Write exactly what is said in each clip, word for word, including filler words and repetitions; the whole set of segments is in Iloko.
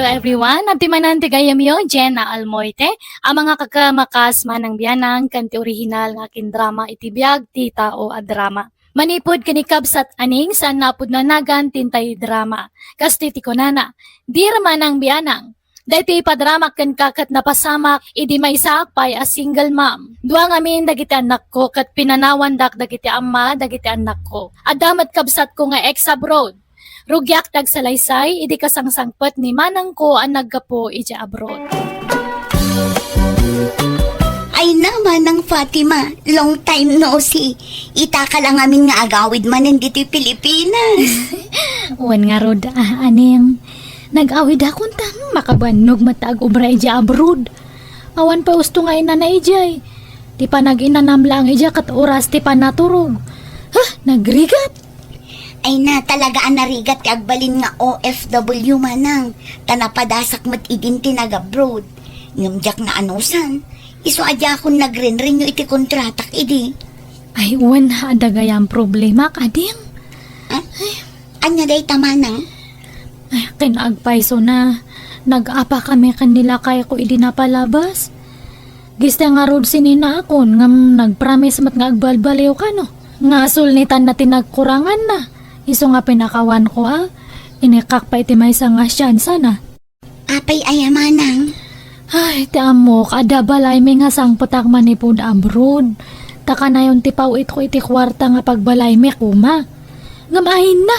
Hello everyone, adtoy manen ti gayyemyo, Jenna Almoite, a mangakakamakas manang bianang ken ti orihinal nga akindrama iti biag ti tao a drama. Manipud ken ni Kabsat Aning, saan nga pudno a nagan ti intay drama. Kastoy ti kunana, "Dear Manang Bianang, daytoy ipadramak kenka ket napasamak idi maysaak pay a single mom. Dua ngamin dagiti annakko ket pinanawandak dagiti amma dagiti annakko. Adda met kabsatko nga ex-abroad. Rugiak ti agsalaysay idi kasangsangpet ni manangko a naggapu idiay abroad." Ay na, Manang Fatima, long time no see. Itaka la ngamin nga agawid manen ditoy Pilipinas. Wen ngarud, ah, Aning. Nag-awidakon ta makabannog met ti agubra idiay abroad. Awan pay usto nga inana idiay. Ti panag-inanam laeng idiay ket oras ti panaturog. Huh, nagrigat! Ay na, talaga a narigat ti agbalin nga O F W, Manang. Ta napadasak met idin ti nag-abroad. Ngem diak nga anusan, isu a diakon nagrenrenew iti kontratak idi. Ay, wen, adda gayam problemak, Ading. Ah? Ania dayta, Manang? Ay, ken agpayso na. Nag-apa kami ken ni lakayko idi napalabas. Gista ngarud sininaakon ngem nagpromise met nga agbalbaliw kano. Nga sulnitanna ti nagkuranganna. Isu nga pinakawanko a, inikak pay ti maysa nga siansa na. Apay aya, Manang? Ay, ti ammok, adda balaymi nga sangpetak manipud abroad. Ta kanayon ti paw-itko iti kuarta nga pagbalaymi koma. Ngem ay na,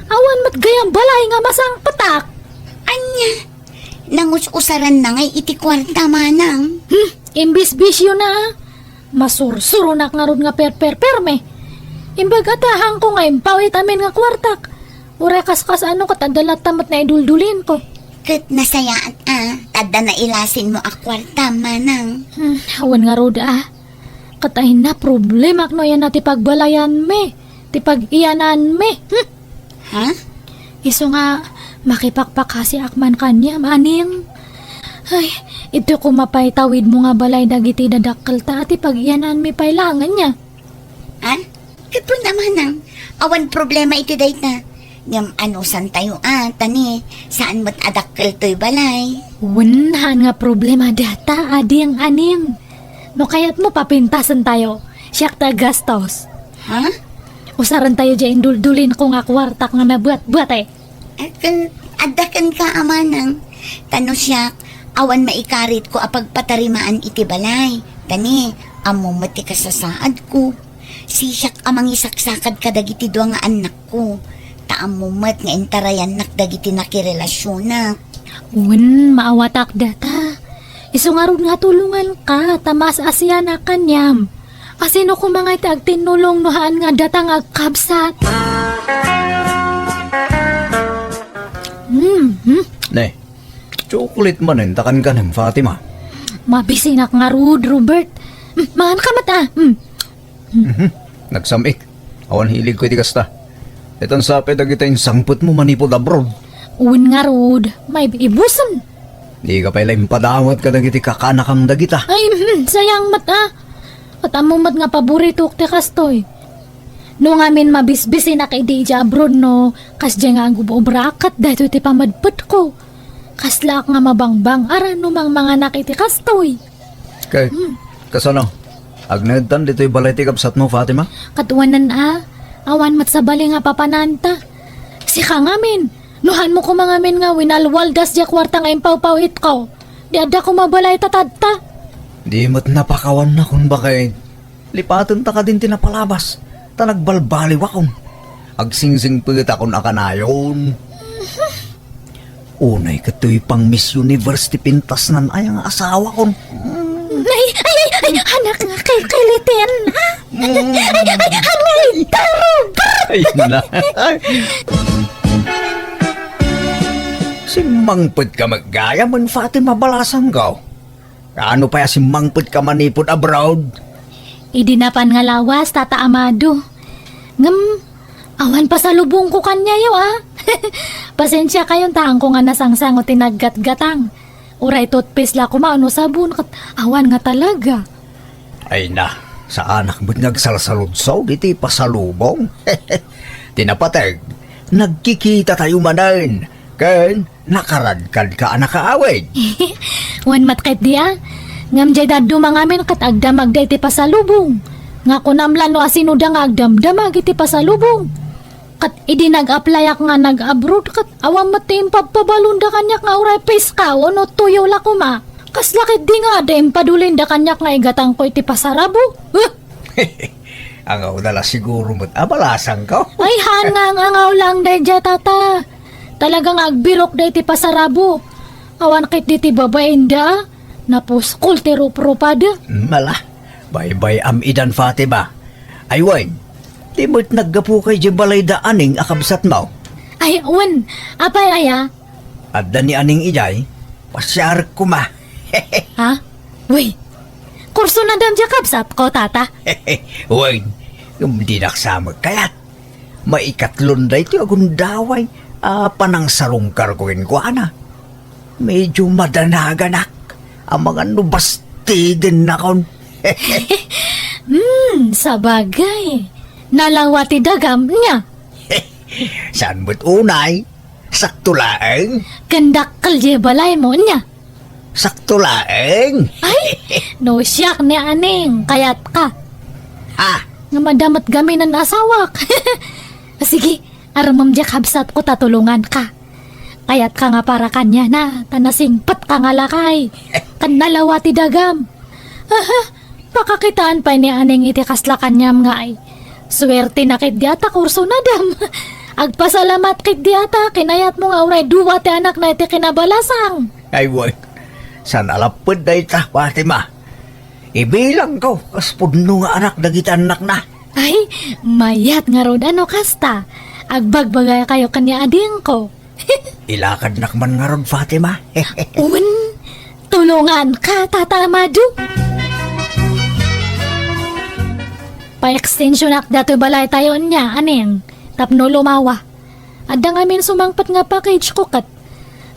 awan met gayam balay nga masangpetak. Ania? Nangus-usaranna ngay iti kuarta, Manang? Hmm, imbisbisiona. Masursuronak ngarud nga perperperme. Imbag a tahangko nga impaw-it amin nga kuartak. Uray kaskas ano ket adda latta met naiduldulinko. Ket nasayaat a, ta adda nailasinmo a kuarta, Manang. Hmm, awan ngarud a. Ket ay na problemak no aya na ti pagbalayanmi, ti pag-iyananmi. Hmm. Ha? Isu nga, makipakpakasiak man kaniam, Aning. Ay, iti koma pay tawidmo nga balay dagiti dadakkelta a ti pag-iyananmi pay laeng ania. Ha? Ket kuna, Manang, awan problema iti dayta. Ngem anusantayo a, ta ni, saan met a dakkel toy balay. Wen, haan nga problema data, Ading, Aning. No kayatmo, papintasentayo. Siak ti aggastos. Ha? Usarentayo diay induldulinko nga kuartak nga nabuatbuat, eh. Ken, adda kenka a, Manang. Ta no siak, awan maikaritko a pagpatarimaan iti balay. Ta ni, ammo met ti kasasaadko. Sisiak a mangisaksakad kadagiti dua nga annakko. Ta ammo met nga intarayannak dagiti nakirelasionak. Wen, maawatak data. Isu ngarud nga tulonganka, ta maas-asianak kaniam. Asino koma nga iti agtinnulong no haan nga data nga agkabsat? Hmm, hmm. Ne, chocolate manen ta kankanem, Fatima. Mabisinak ngarud, Robert. Hmm, mangan ka met, ah. Hmm. Mhm. Nagsam-it. Awan hiligko iti kasta. Itan sa pay dagita insangpetmo manipud abroad. Wen ngarud, maibibusen. Dika pay la impadawat kadagiti kakanakam dagita. Ay, hmm, sayang met, ah. Ket ammo met nga paboritok ti kastoy. No ngamin mabisbisinak idi idiay abroad no, kasdiay nga agub-obrak ket daytoy ti pamadpetko. Kaslaak nga mabangbang-ara no mangmanganak iti kastoy. Kay, hmm, kasano? Agnaedtan ditoy balay ti kabsatmo, Fatima? Ket wen a, awan met sabali nga papananta. Sika ngamin, no haanmo koma ngamin nga winalwaldas diay kuarta nga impawpaw-itko, di adda koma balay ta tadta. Di met napakawannakon baket. Lipatenta kadin ti napalabas, ta nagbalbaliwakon. Agsingsingpetakon a kanayon. Unay ket toy pang Miss Universe ti pintasnan aya nga asawakon. Ay, ay, ay, ay, anak nga kilkiliten, ha? Ay, ay, ay, anak, tarog! Ay, na. Simmangpet ka met gayam, Fatima, balasangko. Kaano pay a simmangpet ka manipud abroad? Idi napan nga lawas, Tata Amado. Ngem, awan pasalubongko kaniayo, a. Pasensia kayon ta haanko nga nasangsango ti naggatgatang. Uray toothpaste la koma wenno sabon, ket awan nga talaga. Ay na, saanak met nga agsalsaludsaw ditoy pasalubong. Ti napateg, nagkikitatayo manen. Ken nakaradkadka a nakaawid. Wen met ketdi a. Ngem diay dadduma ngamin ket agdamagda iti pasalubong. Nga kunam la no asinoda nga agdamdamag iti pasalubong. Ket idi nag-applyak nga nag-abroad, ket awan met ti impabpabalonda kaniak nga uray piskaw wenno tuyo la koma. Kasla ketdi nga adda impadulinda kaniak nga igatangko iti pasarabo. Huh! Angawda la siguro met a balasangko. Ay, haan nga ang-angaw laeng daydiay, tata. Talaga nga agbirokda iti pasarabo. Awan ketdi ti babainda, a. Napuskol ti ruprupada. Mala, baybay-am idan, Fatima. Ay, wen, di met naggapuka idiay balayda Aning a kabsatmo? Ay, wen, apay aya? Adda ni Aning idiay, pasiarek koma. Ha? Uy, kursunadam diay kabsatko, tata. Wen, ngem dinak sa met kayat. Maikatlon daytoy a gundaway a panangsarungkarko kenkuana. Medyo madanaganak. Amangan no bastidennakon. Hmm, sabagay. Nalawa ti dagam, nia? Saan met unay? Sakto laeng? Ken dakkel diay balaymo, nia? Sakto laeng? Ay, no siak ni Aning, kayatka. Ha? Nga madamot gamin an asawak. Sige, armem diay kabsatko ta tulonganka. Kayatka nga para kaniana, ta nasingpetka nga lakay. Ken nalawa ti dagam. Aha, pakakitaan pay ni Aning iti kasla kaniam nga ay. Suertena ketdi a ta kursunadam. Agpasalamat ketdi a ta kinayatmo nga uray dua ti anakna iti kinabalasang. Ay, wen. Saan a lapped dayta, Fatima. Ibilangko kas pudno nga anak dagiti annakna. Ay, mayat ngarud a no kasta. Agbagbagakayo ken ni Adingko. Ilakadnak man ngarud, Fatima. Wen, tulonganka, Tata Amado. Paekstensionak datoy balaytayo nia, Aning, tapno lumawa. Adda ngamin sumangpet nga package ko ket,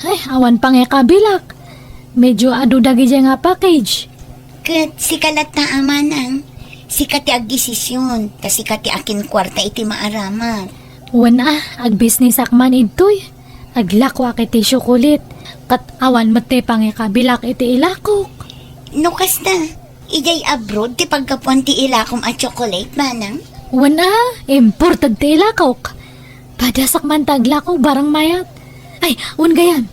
ay, awan pangikabilak. Medyo adu dagidiay nga package. Ket sika latta a manang, sika ti agdesision, ta sika ti akinkuarta iti maaramat. Wen a, agbisnisak man idtoy. Aglakoak iti tsiokolit, ket awan met ti pangikabilak iti ilakok. No kasta, idiay abroad ti paggapuan ti ilakom a tsiokolit, manang? Wen a, imported ti ilakok. Padasak man ta aglako barang mayat. Ay, wen gayam.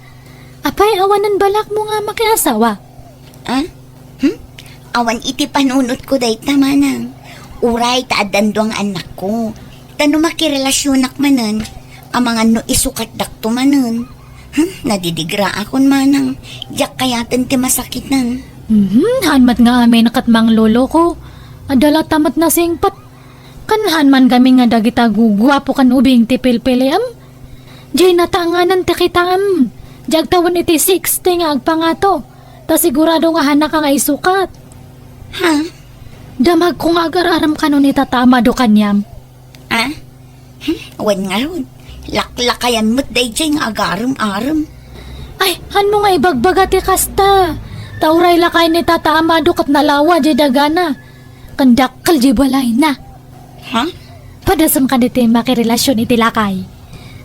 Apay, awanen balakmo nga makiasawa? Ah? Hmm? Awan iti panunotko dayta, manang. Uray ta addan dua nga annakko. Ta no makirelasionak manen, amangan no isukatdakto manen. Hmm, nadidigraakon, manang. Diak kayaten ti masakiten. Mhm, haan met nga amin ket mangloloko. Adda latta met nasingpet. Ken haan man gamin nga dagita guguapo ken ubing ti pilpiliam. Diay natanganan ti kitaem. Diay agtawen iti sixty nga agpangato. Ta sigurado nga haanka nga isukat. Ha? Damagko nga agar-arem kano ni Tata Amado kaniam. Ah? Hmm? Wen ngarud, laklakayan met daydiay nga agarem-arem. Ay, hanmo nga ibagbaga ti kasta. Ta uray lakay ni Tata Amado ket nalawa diay dagana. Ken dakkel diay balayna. Ha? Padasem kadagiti makirelasion iti lakay.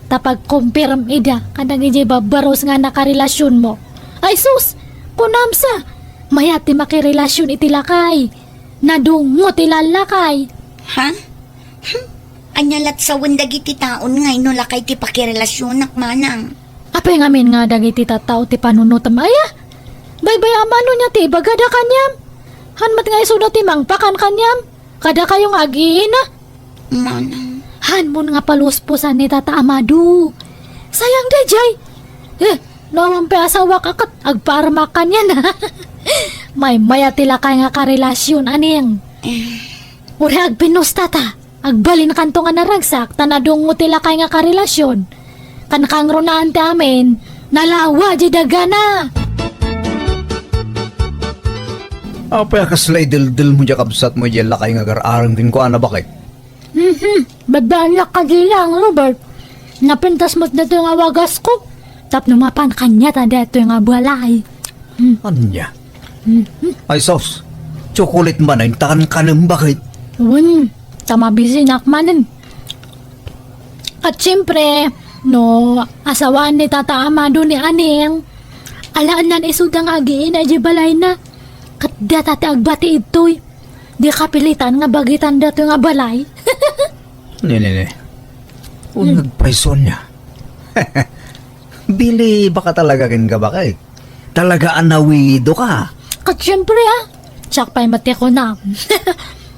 Ta pagkumpirem ida kadagiti babbarus nga nakarelasionmo. Ay sus! Kunam sa! Mayat ti makirelasion iti lakay. Nadungngo ti lallakay. Ha? Hmm? Ania lat sawen dagiti taon nga no lakay ti pakirelasionak, manang? Apay ngamin nga dagiti tattao ti panunotem aya? Baybay-am no nia ti ibagada kaniam? Haan met nga isuda ti mangpakan kaniam? Kadakayo nga ag-iina? Manang. Hanmon nga palusposan ni Tata Amado. Sayang daydiay. Eh, no awan pay asawak a ket agpaarmak kaniana. Maymaya ti lakay nga karelasion, Aning. Eh. Uray agpinus, Tata. Agbalinkanto nga naragsak ta nadungngo ti lakay nga karelasion. Ken kangrunaan ti amin, nalawa diay dagana. Apay a kasla ideldelmo diay kabsatmo diay lakay nga agar-arem kenkuana, baket? Mhm. Babbaannak kadi laeng, Robert. Napintas met daytoy nga wagasko. Tapno mapan kaniata daytoy nga balay. Hmm. Ania? Mhm. Ay sus, tsukulit manen ta kankanem, baket? Wen, ta mabisinak manen. Ket siempre, No asawaan ni Tata Amado ni Aneng, alaennan isuda nga agiina idiay balayna. Ket data ti agbati idtoy. Di kapilitan nga bagitan datoy nga balay. Nene, ne. Uneg pay, Sonia. Bili, baka talaga ken gabakay. Talaga a nawido ka. Ket siempre, ah. Siak pay met ti kunam.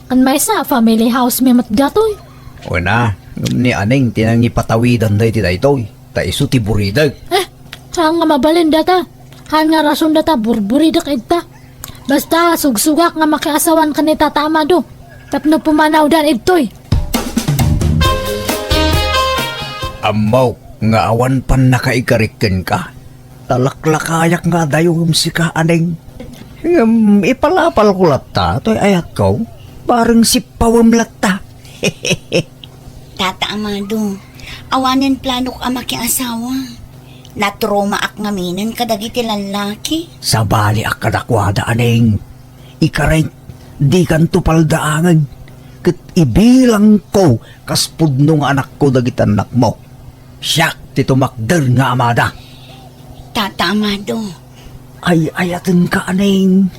Kan maysa, family house mi met datoy. Una, ngem ni Aneng ti nangipatawidan daydi daytoy. Ta isu ti buridek. Eh, saan nga mabalin data? Haan nga rason data, burburidek ita. Basta, sugsugak nga makiasawan ken ni Tata Amado. Tapno pumanawdan idtoy. Ammok nga awan pannakaikarik kenka. Talaklakayak nga adayom sika, Aneng. Ngem ipalapalko latta toy ayatko, bareng sippawem latta. Tata Amado, awanen planok a makiasawa. Natromaak ngaminen kadagiti lallaki. Sabaliak kadakuada, Aneng. Ikarek, dikanto paldaangen, ket ibilangko kas pudno nga anakko dagiti annakmo. Siak ti tumakder nga amada. Tata Amado. Ay-ayatenka, Aneng.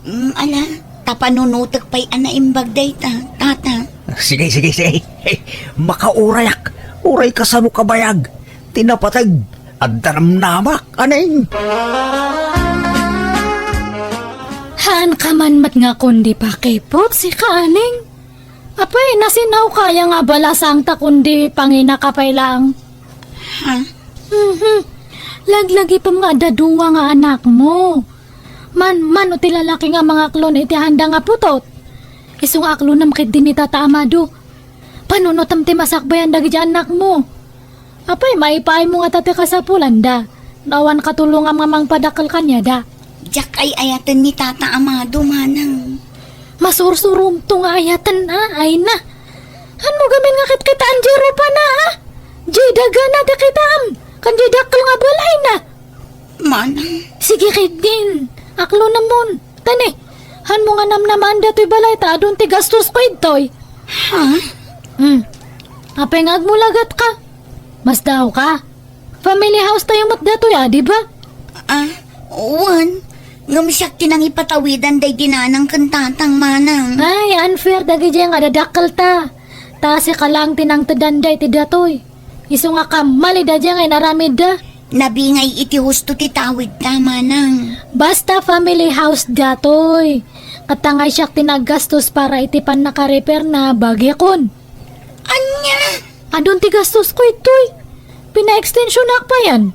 Mm, ala, ta panunotek pay a naimbag dayta, Tata. Sige, sige, sige. Makaurayak. Uray kasano kabayag ti napateg. Adda namnamak, Aneng. Haanka man met nga kundi pakipot, sika, Aneng. Apay, nasinawka aya nga abalasangta kundi panginaka pay laeng? Ha? Mhm. Laglagipem nga adda dua nga anakmo. Manmano ti lalaki nga mangaklon iti handa nga putot. Isu nga aklonem ketdi ni Tata Amado. Panunotem ti masakbayan dagiti annakmo. Apay, maipaaymo ngata ti kasapulanda no awan katulongam nga mangpadakkel kaniada? Diak ay-ayaten ni Tata Amado, manang. Masursurumto nga ayaten, a, ay na. Hanmo gamin nga kitkitaen diay rupana, a? Diay dagana ti kitaem, ken diay dakkel nga balayna. Manang. Sige ketdin, aklonemon. Tani, hanmo nga namnamaen datoy balay ta adun ti gastosko idtoy. Ha? Hmm. Apay nga agmulagat ka? Masdaaw ka? Family house tayo met datoy, a, di ba? Ah, wen. Ngem siak ti nangipatawidan daydi nanang ken tatang, manang. Ay, unfair dagiti nga dadakkelta. Ta sika laeng ti nangteddanda iti datoy. Isu nga kammalida diay nga inaramidda. Nabingay iti husto ti tawidta, manang. Basta family house datoy. Ket ta nga siak ti naggastos para iti pannakarepairna, bagikon. Ania? Adun ti gastosko itoy. Pina-extensionak payen.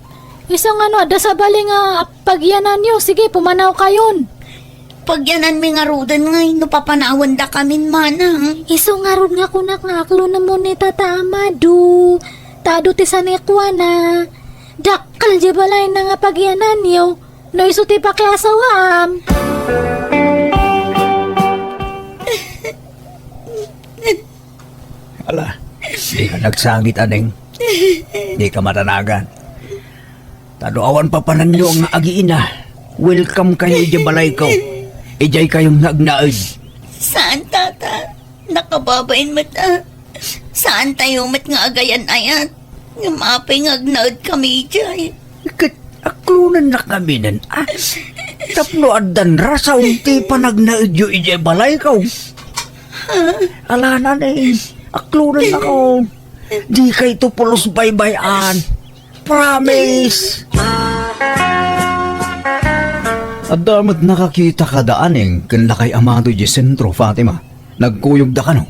Isu nga no adda sabali nga pagyananyo, sige, pumanawkayon. Pagyananmi ngaruden ngay no papanawendakamin, manang. Isu ngarud nga kunak nga aklonemon ni Tata Amado. Ta adu ti sanikuana. Dakkel diay balayna nga pagyananyo no isu ti pakiasawaam. Ala, dika nagsangit, Aneng. Dika madanagan. Ta no awan papananyo nga agiina, welcome kayo idiay balayko. Idiay kayo nga agnaed. Saan, Tata? Nakababain met, a. Saan tayo met nga agayan-ayat? Ngem apay nga agnaed kami idiay? Ket aklonennak ngaminen, a. Tapno addan rason ti panagnaedyo idiay balayko. Ala, Aneng, aklonennakon. Dikayto pulos baybay-an. Promise! Adda met nakakita kada Aneng ken Lakay Amado idiay sentro, Fatima. Nagkuyogda kano?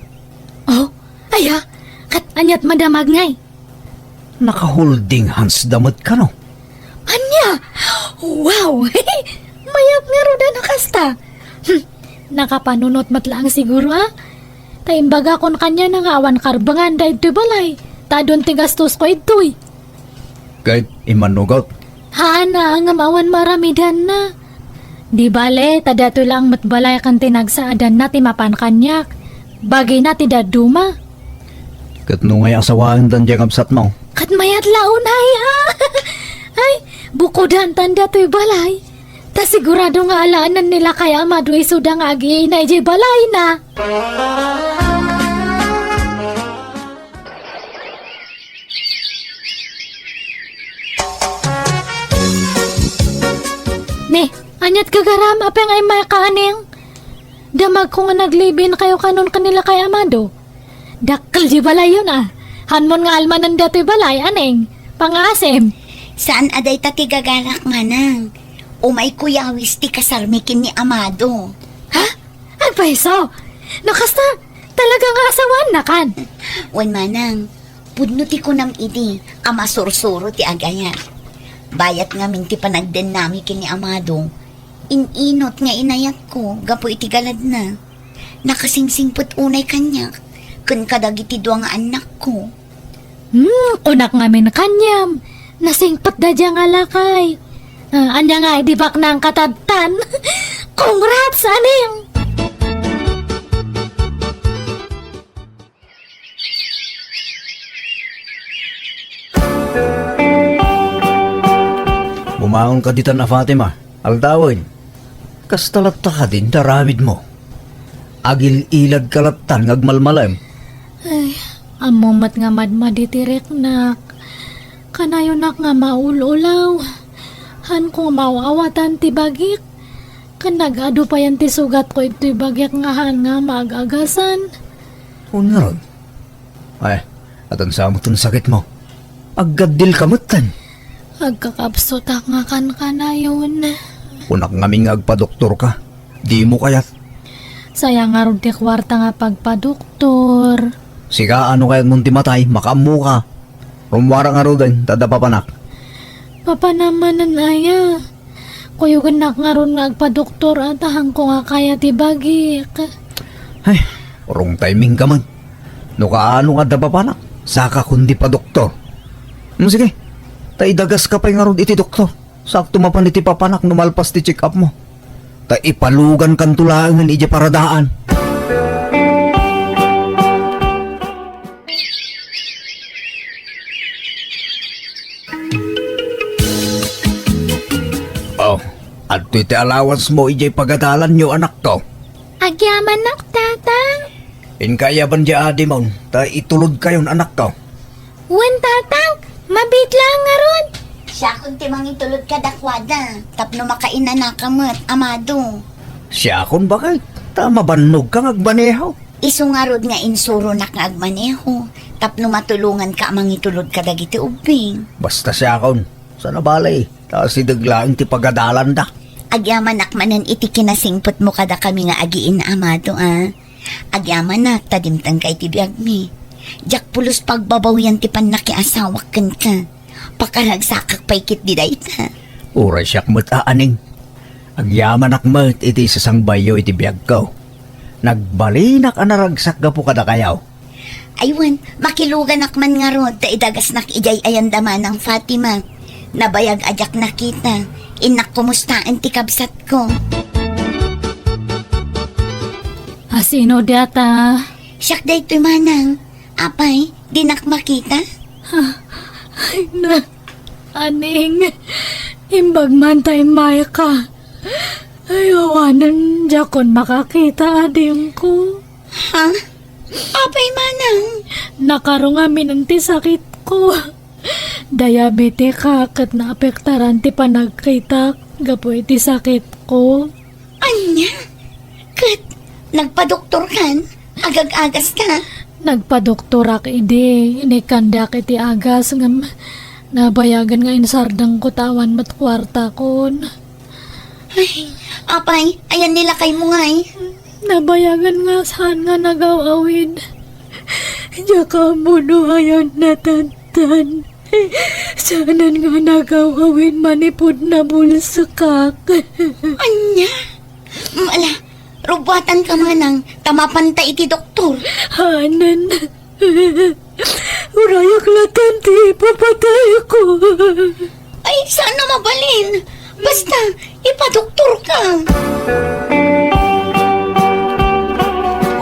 Oh, aya, ket aniat madamag ngay? Naka-holding hands da met kano? Ania? Wow! Mayat ngarud a no kasta. Hmm, nakapanunot met laeng siguro, a? Ta imbagakon kaniana nga awan karbengan daytoy balay, ta adun ti gastosko idtoy. Ket immanugot? Haan a, ngem awan maaramidanna. Di bale, ta daytoy laeng met balay ken ti nagsaadanna ti mapan kaniak. Bagina ti dadduma. Ket no ngay asawaendan diay kabsatmo? Ket mayat la unay, a. Ay, bukodantan daytoy balay. Ta sigurado nga alaenen ni Lakay Amado isuda nga agiina idiay balayna. Agko nga nag-live-in kayo kanon ken ni lakay Amado. Dakkel di balayyon a. Hanmon nga almanen datoy balay, aneng? Pangasem. Saan a dayta ti gagarak, manang. Umayko yawis ti kasarmi ken ni Amado. Ha? Agpayso? No kasta, talaga nga asawaannakan. Wen, manang, pudno ti kunam idi a masursuro ti agayat. Bayat ngamin ti panagdennami ken ni Amado, in-inot nga inayatko gapu iti galadna. Nakasingsingpet unay kaniak ken kadagiti dua nga annakko. Hmm, kunak ngamin kaniam, nasingpet daydiay nga lakay. Ah, ania nga idi baknang katadtan? Congrats, aning! Bumaonka ditan a Fatima, aldawen. Kasta latta kadin ti aramidmo. Agil-iladka lattan nga agmalmalem. Ay, ammom met nga madmadi ti riknak. Kanayonak nga maul-ulaw. Hanko nga maaw-awatan ti bagik. Ken nag-adu payen ti sugatko itoy bagik nga haan nga maag-agasan. Ngarud. Ay, atan sa met ti sakitmo. Aggaddilka metten. Agkakabsutak nga kankanayon. Kunak ngamin nga agpadoktorka. Dimo kayat. Sayang ngarud ti kuarta nga pagpadoktor. Sika, no kayatmon ti matay, makaammoka. Rummuara ngaruden, ta adda papanak. Papanam manen aya? Kuyogennak ngarud nga agpadoktor a ta hanko nga kaya ti bagik. Ay, wrong timingka met. No kaano nga adda papanak, sakakon ti padoktor. Hmm, sige, ta idagaska pay ngarud iti doktor. Sakto mapan iti papanak no malpas ti check-upmo. Ta ipalugankanto laengen idiay paradaan. Oh, adtoy ti allowancemo idiay pagadalanyo, anakko. Agyamanak, Tatang. Inka ayaban diay adimon, ta itulodkayon, anakko. Wen, Tatang, mabiit laeng ngarud. Siakon ti mangitulod kadakuada, tapno makainanaka met, Amado. Siakon, baket? Ta mabannogka nga agmaneho. Isu ngarud nga insuronak nga agmaneho, tapno matulonganka a mangitulod kadagiti ubbing. Basta siakon, saan a bale, ta asideg laeng ti pagadalanda. Agyamanak manen iti kinasingpetmo kadakami nga agiin, Amado, a. Agyamanak ta dimtengka iti biagmi. Diak pulos pagbabawian ti pannakiasawak kenka. Pakaragsakak pay ketdi dayta. Uray siak met a, aning. Agyamanak met iti sasangbayyo iti biagko. Nagbalinak a naragsak gapu kadakayo. Aywan, makiluganak man ngarud ta idagasnak idiay ayanda manang Fatima. Nabayag a diak nakita. Innak kumustaen ti kabsatko. A sino diata? Siak daytoy, manang. Apay, dinak makita? Ay na, aning, imbag man ta immayka. Ay, awanen, diakon makakita, adingko. Ha? Apay, manang? Nakarong aminen ti sakitko. Diabetika ket naapektaran ti panagkitak gapu iti sakitko. Ania? Ket nagpadoktorkan? Agag-agaska? Nagpadoktorak idi, inikkandiak iti agas ngem nabayagen nga insardengko ta awan met kuartakon. Ay, apay, ayan ni lakaymo ngay? Nabayagen nga saan nga nagaw-awid. Diak ammo no ayan natantan. Saanen nga nagaw-awid manipud nabulsekak. Ania? Ala, rubuatanka manang ta mapanta iti doktor. Hanen. Urayak latta ti ipapatayko. Ay, saan a mabalin? Basta, ipadoktorka.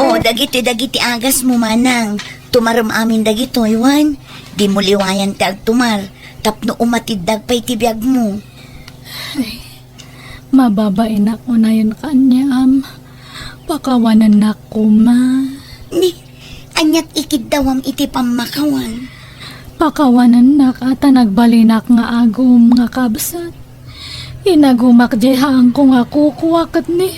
O, dagitoy dagiti agasmo, manang. Tumarem amin dagitoy, wen? Dimo liwayan ti agtumar, tapno umatiddak pay ti biagmo. Ay, mababainak unayen kaniam. Pakawanennak koma. Ni, aniat ikiddawam iti pammakawan? Pakawanennak a ta nagbalinak nga agum nga kabsat. Inagumak diay haanko nga kukua ket ni,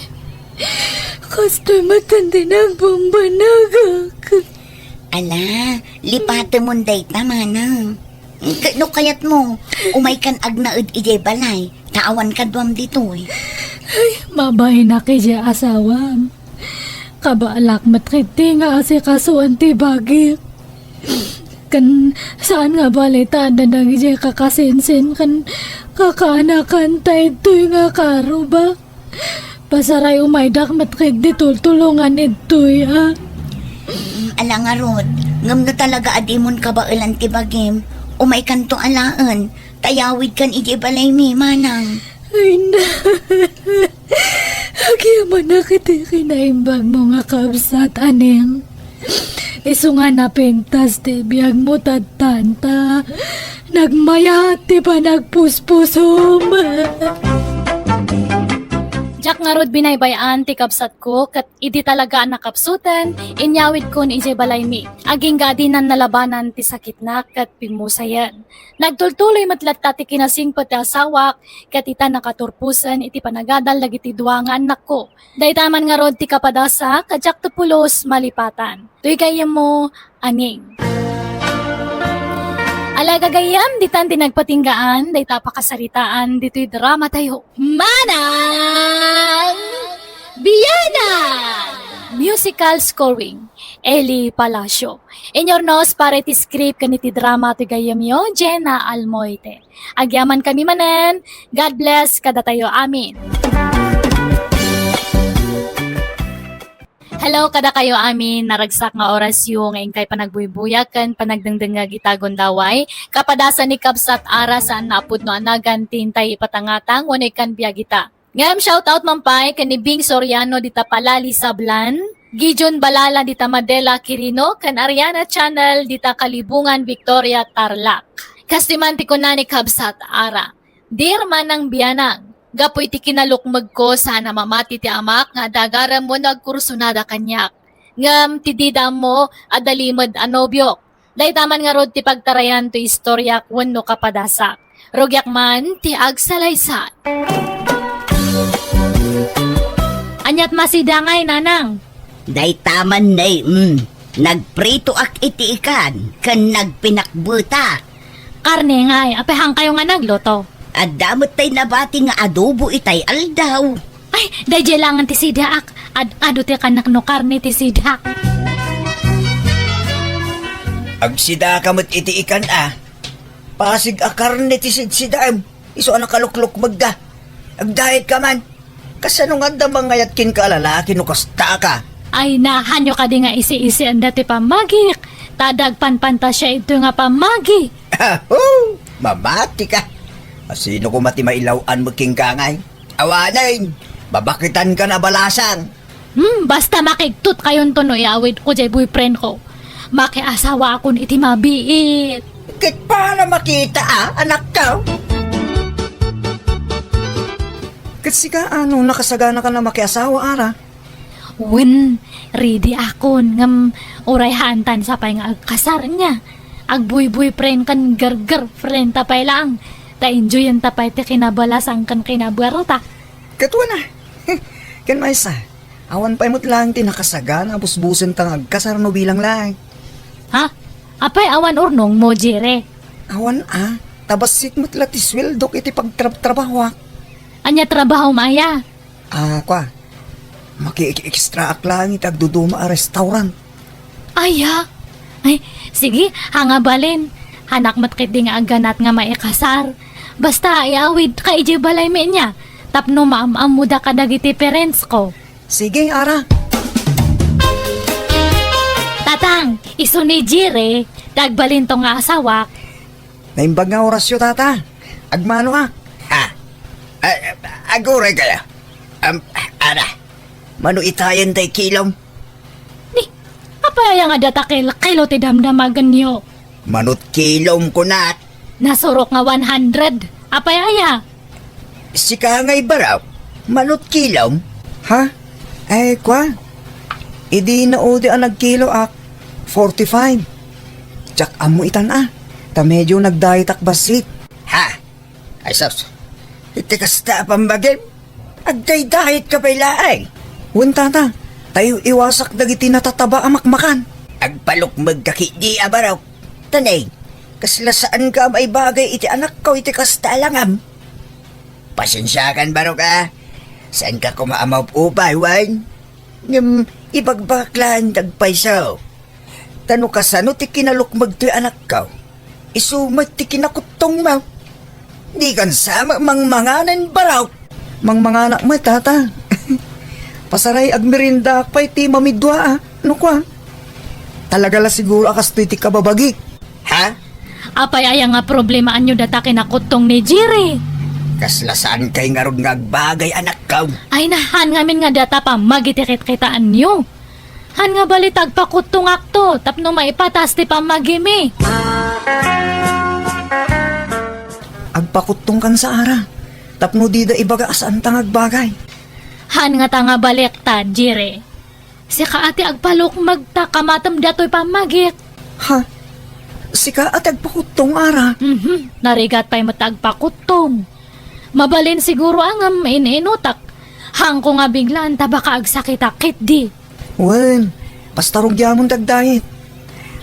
Kastoy met ti nagbambanagak. Ala, lipatemon dayta, manang. Ket no kayatmo, umaykan agnaed idiay balay, ta awan kaduam ditoy. Ay, mabainak idiay asawam. Kabaalak met ketdi nga asikasuan ti bagik. Ken saan nga bali ta adda dagidiay kakasinsin ken kakaanakan ta ditoy nga karubak. Pasaray umaydak met ketdi tultulongan ditoy, a. Mm, ala ngarud, ngem no talaga a dimon kabaelan ti bagim, umaykanto alaen, ta yawidkan idiay balaymi, manang. Ay, na. Agyamanak iti kinaimbagmo nga kabsat, Aning. Isu nga napintas ti biagmo tatta, nagmayat ti panagpuspusom. Diak ngarud binaybay-an ti kabsatko, ket idi talaga a nakapsuten, inyawidkon idiay balaymi. Agingga dinan nalabanan ti sakitna ket pimmusayen. Nagtultuloy met latta ti kinasingpet ti asawak, ket ita nakaturposen iti panagadal dagiti dua nga annakko. Dayta man ngarud ti kapadasak, a diakto pulos malipatan. Toy gayyemmo, Aning. Ala gagayyem, ditan ti nagpatinggaan, dayta pakasaritaan, ditoy drama tayo. Manang Biana! Musical scoring, Eli Palacio. Inurnos para iti script ken iti drama ti gayyemyo, Jenna Almoite. Agyamankami manen. God bless kadatayo amin. Hello kadakayo amin, naragsak nga orasyo nga inkay panagbuybuyak ken panagdengdengngeg ita gundaway. Kapadasan ni Kabsat Ara saan nga a pudno a nagan ti intay ipatangatang wenno ikkan biag ita. Ngem shoutout man pay ken ni Bing Soriano dita Palali Sablan, Gideon Balala dita Madela Quirino, ken Ariana Channel dita Kalibungan Victoria Tarlac. Kastoy man ti kuna ni Kabsat Ara, "Dear Manang Bianang, gapu iti kinalukmegko saan a mamati ti amak nga adda agarem wenno agkursunada kaniak. Ngem ti dida ammo, adda limed a nobiok." Dayta man ngarud ti pagtarayan ti istoriak wenno kapadasak. Rugiak man ti agsalaysay. Aniat masida ngay, nanang? Dayta man, nay, mm, nagpritoak iti ikan ken nagpinakbetak. Karne ngay, apay haankayo nga nagluto? Adda met tay nabati nga adobo itay aldaw. Ay, daydiay laengen ti sidaak. Ad-adu ti kannak no karne ti sidaak. Agsidaka met iti ikan a. Pasig a karne ti sidsidaem. Isu a nakaluklukmegda. Agdiet ka man. Kasano nga adda mangayat kenka a lalaki no kasta ka? Ay, nahanyo kadi nga isi-isianda ti pammagik. Ta adda agpanpantasia ito nga pammagi. Aho! Mamati ka. Asino koma ti mailaw-an met kenka ngay? Awanen, babakitan ka na balasang. Hmm, basta makigtot kayonto no iyawidko jay boyfriend ko. Makiasawaakon iti mabiit. Ket para makita a, anak ka. Ket sika, ano, nakasagana ka na makiasawa, Ara? Wen, ready akon, ngem uray haantan sa pay nga agkasar nia. Agbuyboyfriend ken girlgirlfriend ta pay laeng. Ta enjoyen ta pay ti kinabalasang ken kinabuarta. Ket wen a. Ken maysa, awan pay met laeng ti nakasagana a busbusenta nga agkasar no bilang laeng. Ha? Apay awan urnongmo, Jere? Awan a, ta bassit met la ti sueldok iti pagtrabtrabahoak. Ania trabahom aya? Ah, kua, makiek-extraak laeng iti agduduma a restaurant. Aya? Ay, sige, haan nga balin. Haanak met ketdi nga agganat nga maikasar. Basta iyawidka idiay balaymi nia. Tapno maam-ammoda kadagiti parents ko. Sige, Ara. Tatang, isu ni Jire, ti agbalinto nga asawak. Naimbag nga orasyo, Tata. Agmano a. Ha? A-, aguray kaya? Am, Ara, mano itayen tay kilom? Ni, apay aya nga data kil-, kilo ti damdamagenyo? Manot kilom, kunat. Nasurok nga one hundred. Apay aya? Sika nga ibaraw, manot kilom? Ha? Ay, kua. Idi naudi a nagkiloak, forty-five. Diak ammo itan a, ta medyo nagdietak bassit. Ha? Ay, sus. Iti kasta a pambagim, agdaydayetka pay laeng. Wen, Tata, Tayo iwasak dagiti natataba a makmakan. Agpalukmegka ketdi a barok. Tanay, kasla saanka a maibagay iti anakko iti kasta a langam. Pasensiakan, barok, a. Saanka koma a maupay, wen? Ngem ibagbagak laeng ti agpayso. Ta no kasano ti kinalukmeg toy anakko, isu met ti kinakuttongmo. Dikan sa mangmanganen, barok. Mangmanganak met, tata. Pasaray agmeriendaak pay ti mamidua, a. No kua. Talaga la siguro a kastoy ti kababagik. Ha? Apay aya nga problemaanyo data kinakuttong ni Jerry? Kasla saankay ngarud nga agbagay, anakko. Ay, nahan ngamin nga data pammagi ti kitkitaanyo. Han nga balita agpakuttongakto tapno maipatas ti pammagimi. Agpakuttongkan sa ara, tapno dida ibaga a saanta nga agbagay. Han nga ta nga balikta, Jerry. Sika a ti agpalukmeg ta kamatem datoy pammagik. Ha? Sika a ti agpakuttong, ara? Mhm. Narigat pay met ta agpakuttong. Mabalin siguro a ngem in-inutak. Hanko nga biglaan ta baka agsakitak ketdi. Wen, basta rugiamon ti agdayet.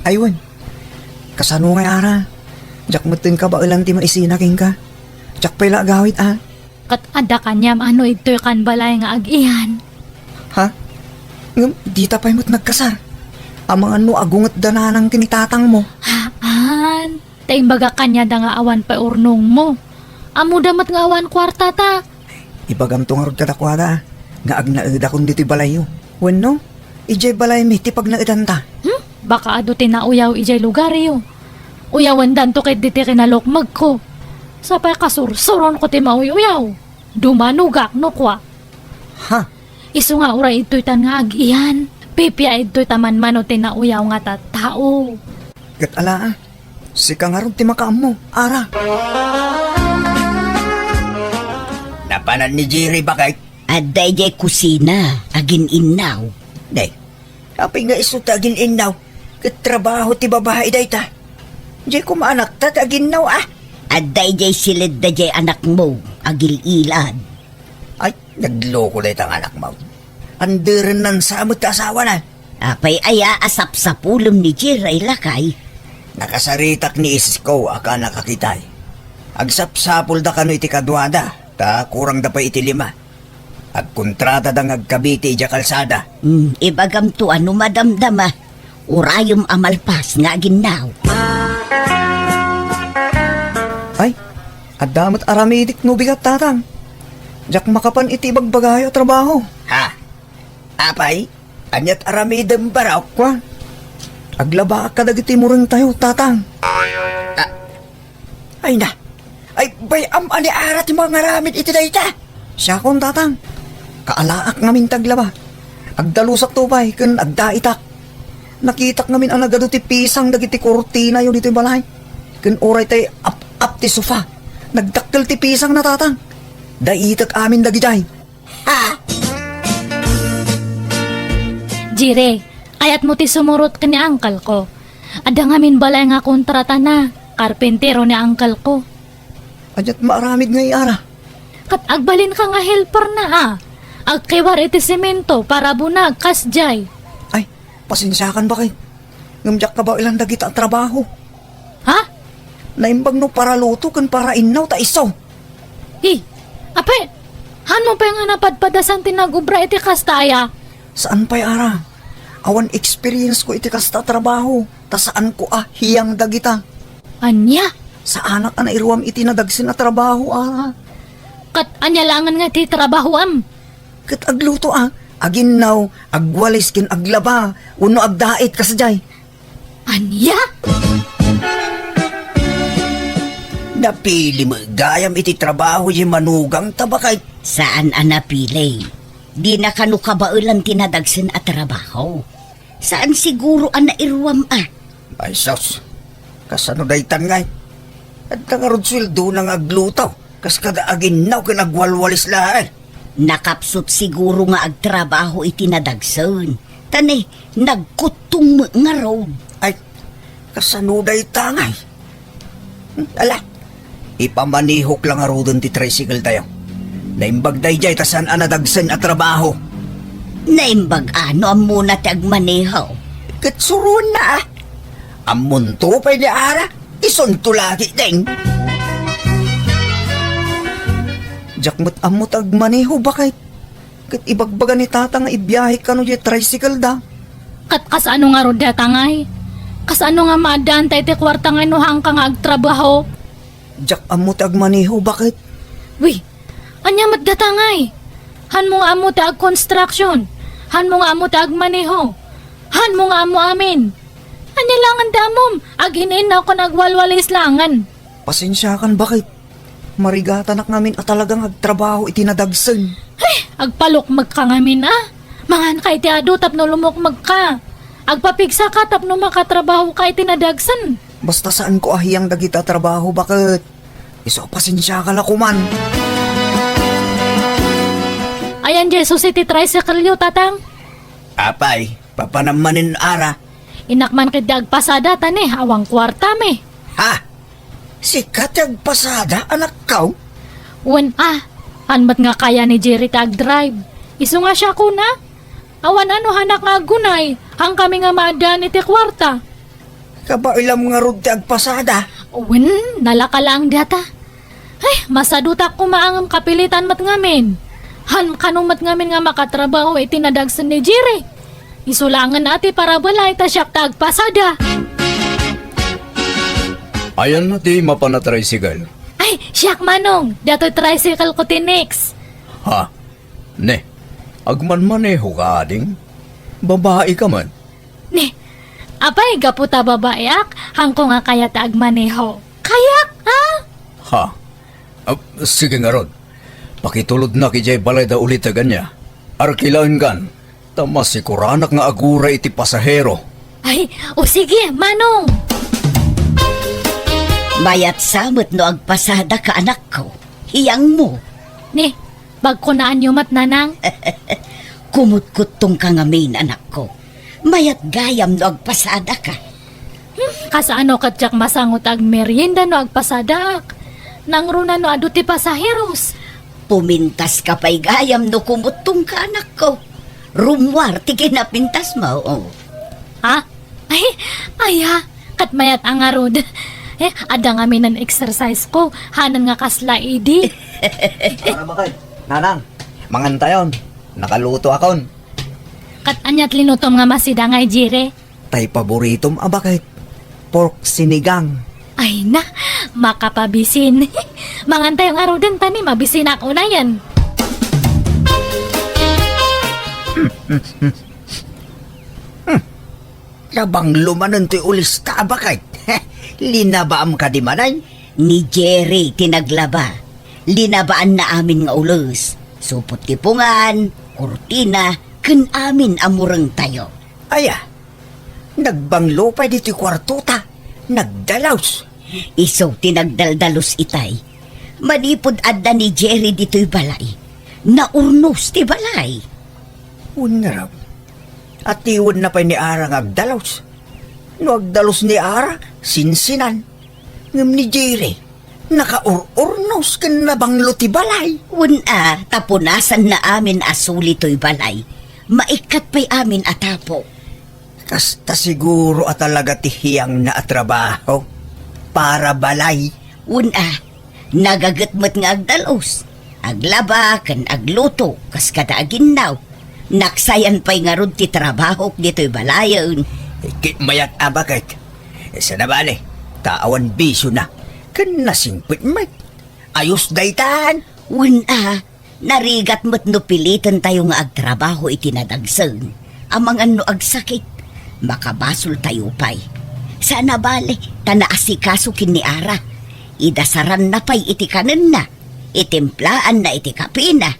Ay, wen. Kasano ngay, ara? Diak metten kabaelan ti maisina kenka. Diak pay la agawid, a. Ket adda kaniam a no idtoykan balay nga ag-iyan. Ha? Ngem dita pay met nagkasar. Amangan no agungetda nanang ken tatangmo. Haan. Ta imbagak kaniada nga awan pay urnongmo. Ammoda met nga awan kuartata. Ibagamto ngarud kadakuada nga agnaedakon ditoy balayyo. Wenno, idiay balaymi ti pagnaedanta. Hmm? Baka adu ti nauyaw idiay lugaryo. Uyawendanto ketdi ti kinalukmegko. Sapay kasursuronko ti mauy-uyaw. Dumanogak no kua. Ha? Isu nga uray idtoytan nga ag-iyan, pipia idtoy ta manmano ti nauyaw nga tattao. Ket ala, a. Sika ngarud ti makaammo, ara. Napanan ni Jerry, baket? Adda idiay kusina, agin-innaw. Nay, apay nga isu ta agin-innaw? Ket trabaho ti babai dayta. Diay koma anakta ti aginnaw, a. Adda idiay siledda diay anakmo, agil-ilad. Ay, nagloko dayta nga anakmo. Anderennan sa met ti asawana. Apay aya a sapsapulem ni Jerry, lakay? Nakasaritak ni isko a kanak a kitay. Agsapsapulda kano iti kaduada, ta kurangda pay iti lima. Agkontratada nga agkabiti idiay kalsada. Hmm, ibagamto a no madamdama, urayem a malpas nga aginnaw. Ay, adda met aramidik no bigat, tatang. Diak makapan iti ibagbagayo a trabaho. Ha? Apay? Aniat aramidem, barok? Kua, aglabaak kadagiti murengtayo, tatang. Ah, Ay na. Ay, bay-am a ni Ara ti mangaramid iti dayta. Siakon, tatang. Kaalaak ngamin ti aglaba. Agdalusakto pay ken agdaitak. Nakitak ngamin a nagadu ti pisang dagiti kurtinayo ditoy balay. Ken uray tay ap-ap ti sofa. Nagdakkel ti pisangna, tatang. Daitek amin dagidiay. Ha? Jire, kayatmo ti sumurot ken ni uncle ko. Adda ngamin balay nga kontratana, karpintero ni uncle ko. Aniat maaramid ngay, Ara? Ket agbalinka nga helperna, a. Agkiwar iti semento, parabunag, kasdiay. Ay, pasensiakan, baket. Ngem diak kabaelan dagita a trabaho. Ha? Naimbag no paraluto ken parainnaw ta isu. Hi, apay, hanmo pay nga napadpadasan ti nagubra iti kasta aya? Saan pay, Ara. Awan experience ko iti kasta a trabaho, ta saanko a hiyang dagita. Ania? Saanak a nairuam iti nadagsen a trabaho, Ara. Ket ania laengen nga ti trabahoam? Ket agluto a, aginnaw, agwalis ken aglaba, wenno agdait kasdiay. Ania? Napili met gayam iti trabaho diay manugangta, baket? Saan a napili. Dina kano kabaelan ti nadagsen a trabaho. Saan siguro a nairuam a. Ay, sus. Kasano daytan ngay? Adda ngarud sueldona nga agluto. Kas kada aginnaw ken agwalwalis laeng. Nakapsut siguro nga agtrabaho iti nadagsen. Ta ne, nagkuttong met ngarud. Ay, kasano dayta ngay? Hmm, ala, ipamanihok la ngaruden ti tricycle tayo. Naimbag daydiay ta saan a nadagsen a trabaho. Naimbag a no ammona ti agmaneho. Ket suroenna a. Ammonto pay ni Ara, isunto lagi, Ding. Diak met ammo ti agmaneho, baket. Ket ibagbaga ni Tata nga ibiahe kano diay tricycle da. Ket kasano ngarud dayta ngay? Kasano nga maaddaanta iti kuarta nga no haanka nga agtrabaho? Diak ammo ti agmaneho, baket. Wi, ania met dayta ngay? Hanmo nga ammo ti agconstruction? Hanmo nga ammo ti agmaneho? Hanmo nga ammo amin? Ania langen ti ammom? Agin-innaw ken agwalwaliis langen. Pasensiakan, baket. Marigatanak ngamin a talaga nga agtrabaho iti nadagsen. Ay, agpalukmekka ngamin a. Manganka iti adu tapno lumukmekka. Agpapigsaka tapno makatrabahoka iti nadagsen. Basta saanko a hiyang dagita a trabaho, baket. Isu a pasensiaka la koman. Ayan, Jesus, iti tricycle-yo, Tatang. Apay, papanam manen, Ara? Innak man ketdi agpasada, ta ne, awan kuartami. Ha? Sika ti agpasada, anakko? Wen a, haan met nga kaya ni Jerry ti agdrive. Isu nga siakon a. Awan a no haanak nga aggunay, haankami nga maaddaan iti kuarta. Kabailam ngarud ti agpasada. Wen, nalaka laeng dayta. Ay, masadutak koma ngem kapilitan met ngamin. Haan kano met ngamin nga makatrabaho iti nadagsen ni Jerry. Isu laengen a ti parabalay ta siak ti agpasada. Ayanna ti mapan a tricycle? Ay, siak, Manong. Daytoy tricycle-ko ti next. Ha? Ne, agmanmanehoka, ading? Babaika man? Ne, apay, gapu ta babaiak, haanko nga kayat a agmaneho. Kayak, ha? Ha? Ah, sige ngarud. Pakitulodnak idiay balayda uliteg ania. Arkilaenkan, ta masikuranak nga aguray iti pasahero. Ay, o sige, Manong. Mayat sa met no agpasadaka, anakko. Hiyangmo. Ne, bagkunaanyo met, Nanang? Kumutkuttongka ngamin, anakko. Mayat gayam no agpasadaka. Hmm, kasano ket diak masango ti agmerienda no agpasadaak? Nangruna no adu ti pasaheros? Pumintaska pay gayam no kumuttongka, anakko. Rummuar ti kinapintasmo. Ha? Ay, aya, ket mayat a ngarud. Eh, adda ngamin exercise-ko, hanan nga kasla idi. Tara, baket. Nanang, mangantayon. Nakalutoakon. Ket aniat linutom nga masidang, Jerry? Tay paboritom a baket, pork sinigang. Ay na, makapabisin. Mangantayo ngaruden ta ni mabisinak unayen. Hmm. Nabanglo manen toy ulista a baket. Linabaam kadi manen? Ni Jerry ti naglaba. Linabaanna amin nga ules. Supot ti pungan, kurtina, ken amin a murengtayo. Aya, nagbanglo pay ditoy kuartota. Nagdalus. Isu ti nagdaldalus itay. Manipud adda ni Jerry ditoy balay, naurnos ti balay. Wen ngarud, atiwenna pay ni Ara nga agdalus. No agdalus ni Ara, sinsinan. Ngem ni Jerry, nakaur-urnos ken nabanglo ti balay. Wen a, ta punasanna amin a suli toy balay. Maikkat pay amin a tapo. Kasta siguro a talaga ti hiyangna a trabaho. Para balay. Wen a, nagaget met nga agdalus. Aglaba ken agluto kas kada aginnaw. Naksayan pay ngarud ti trabahok ditoy balayen. Ket mayat a baket. Sana bale, ta awan bisiona. Ken nasingpet met. Ayos daytan. Wen a, narigat met no pilitentayo nga agtrabaho iti nadagsen. Amangan no agsakit, makabasoltayo pay. Sana bale, ta naasikaso ken ni Ara. Idasaranna pay iti kanenna. Itimplaanna iti kapina.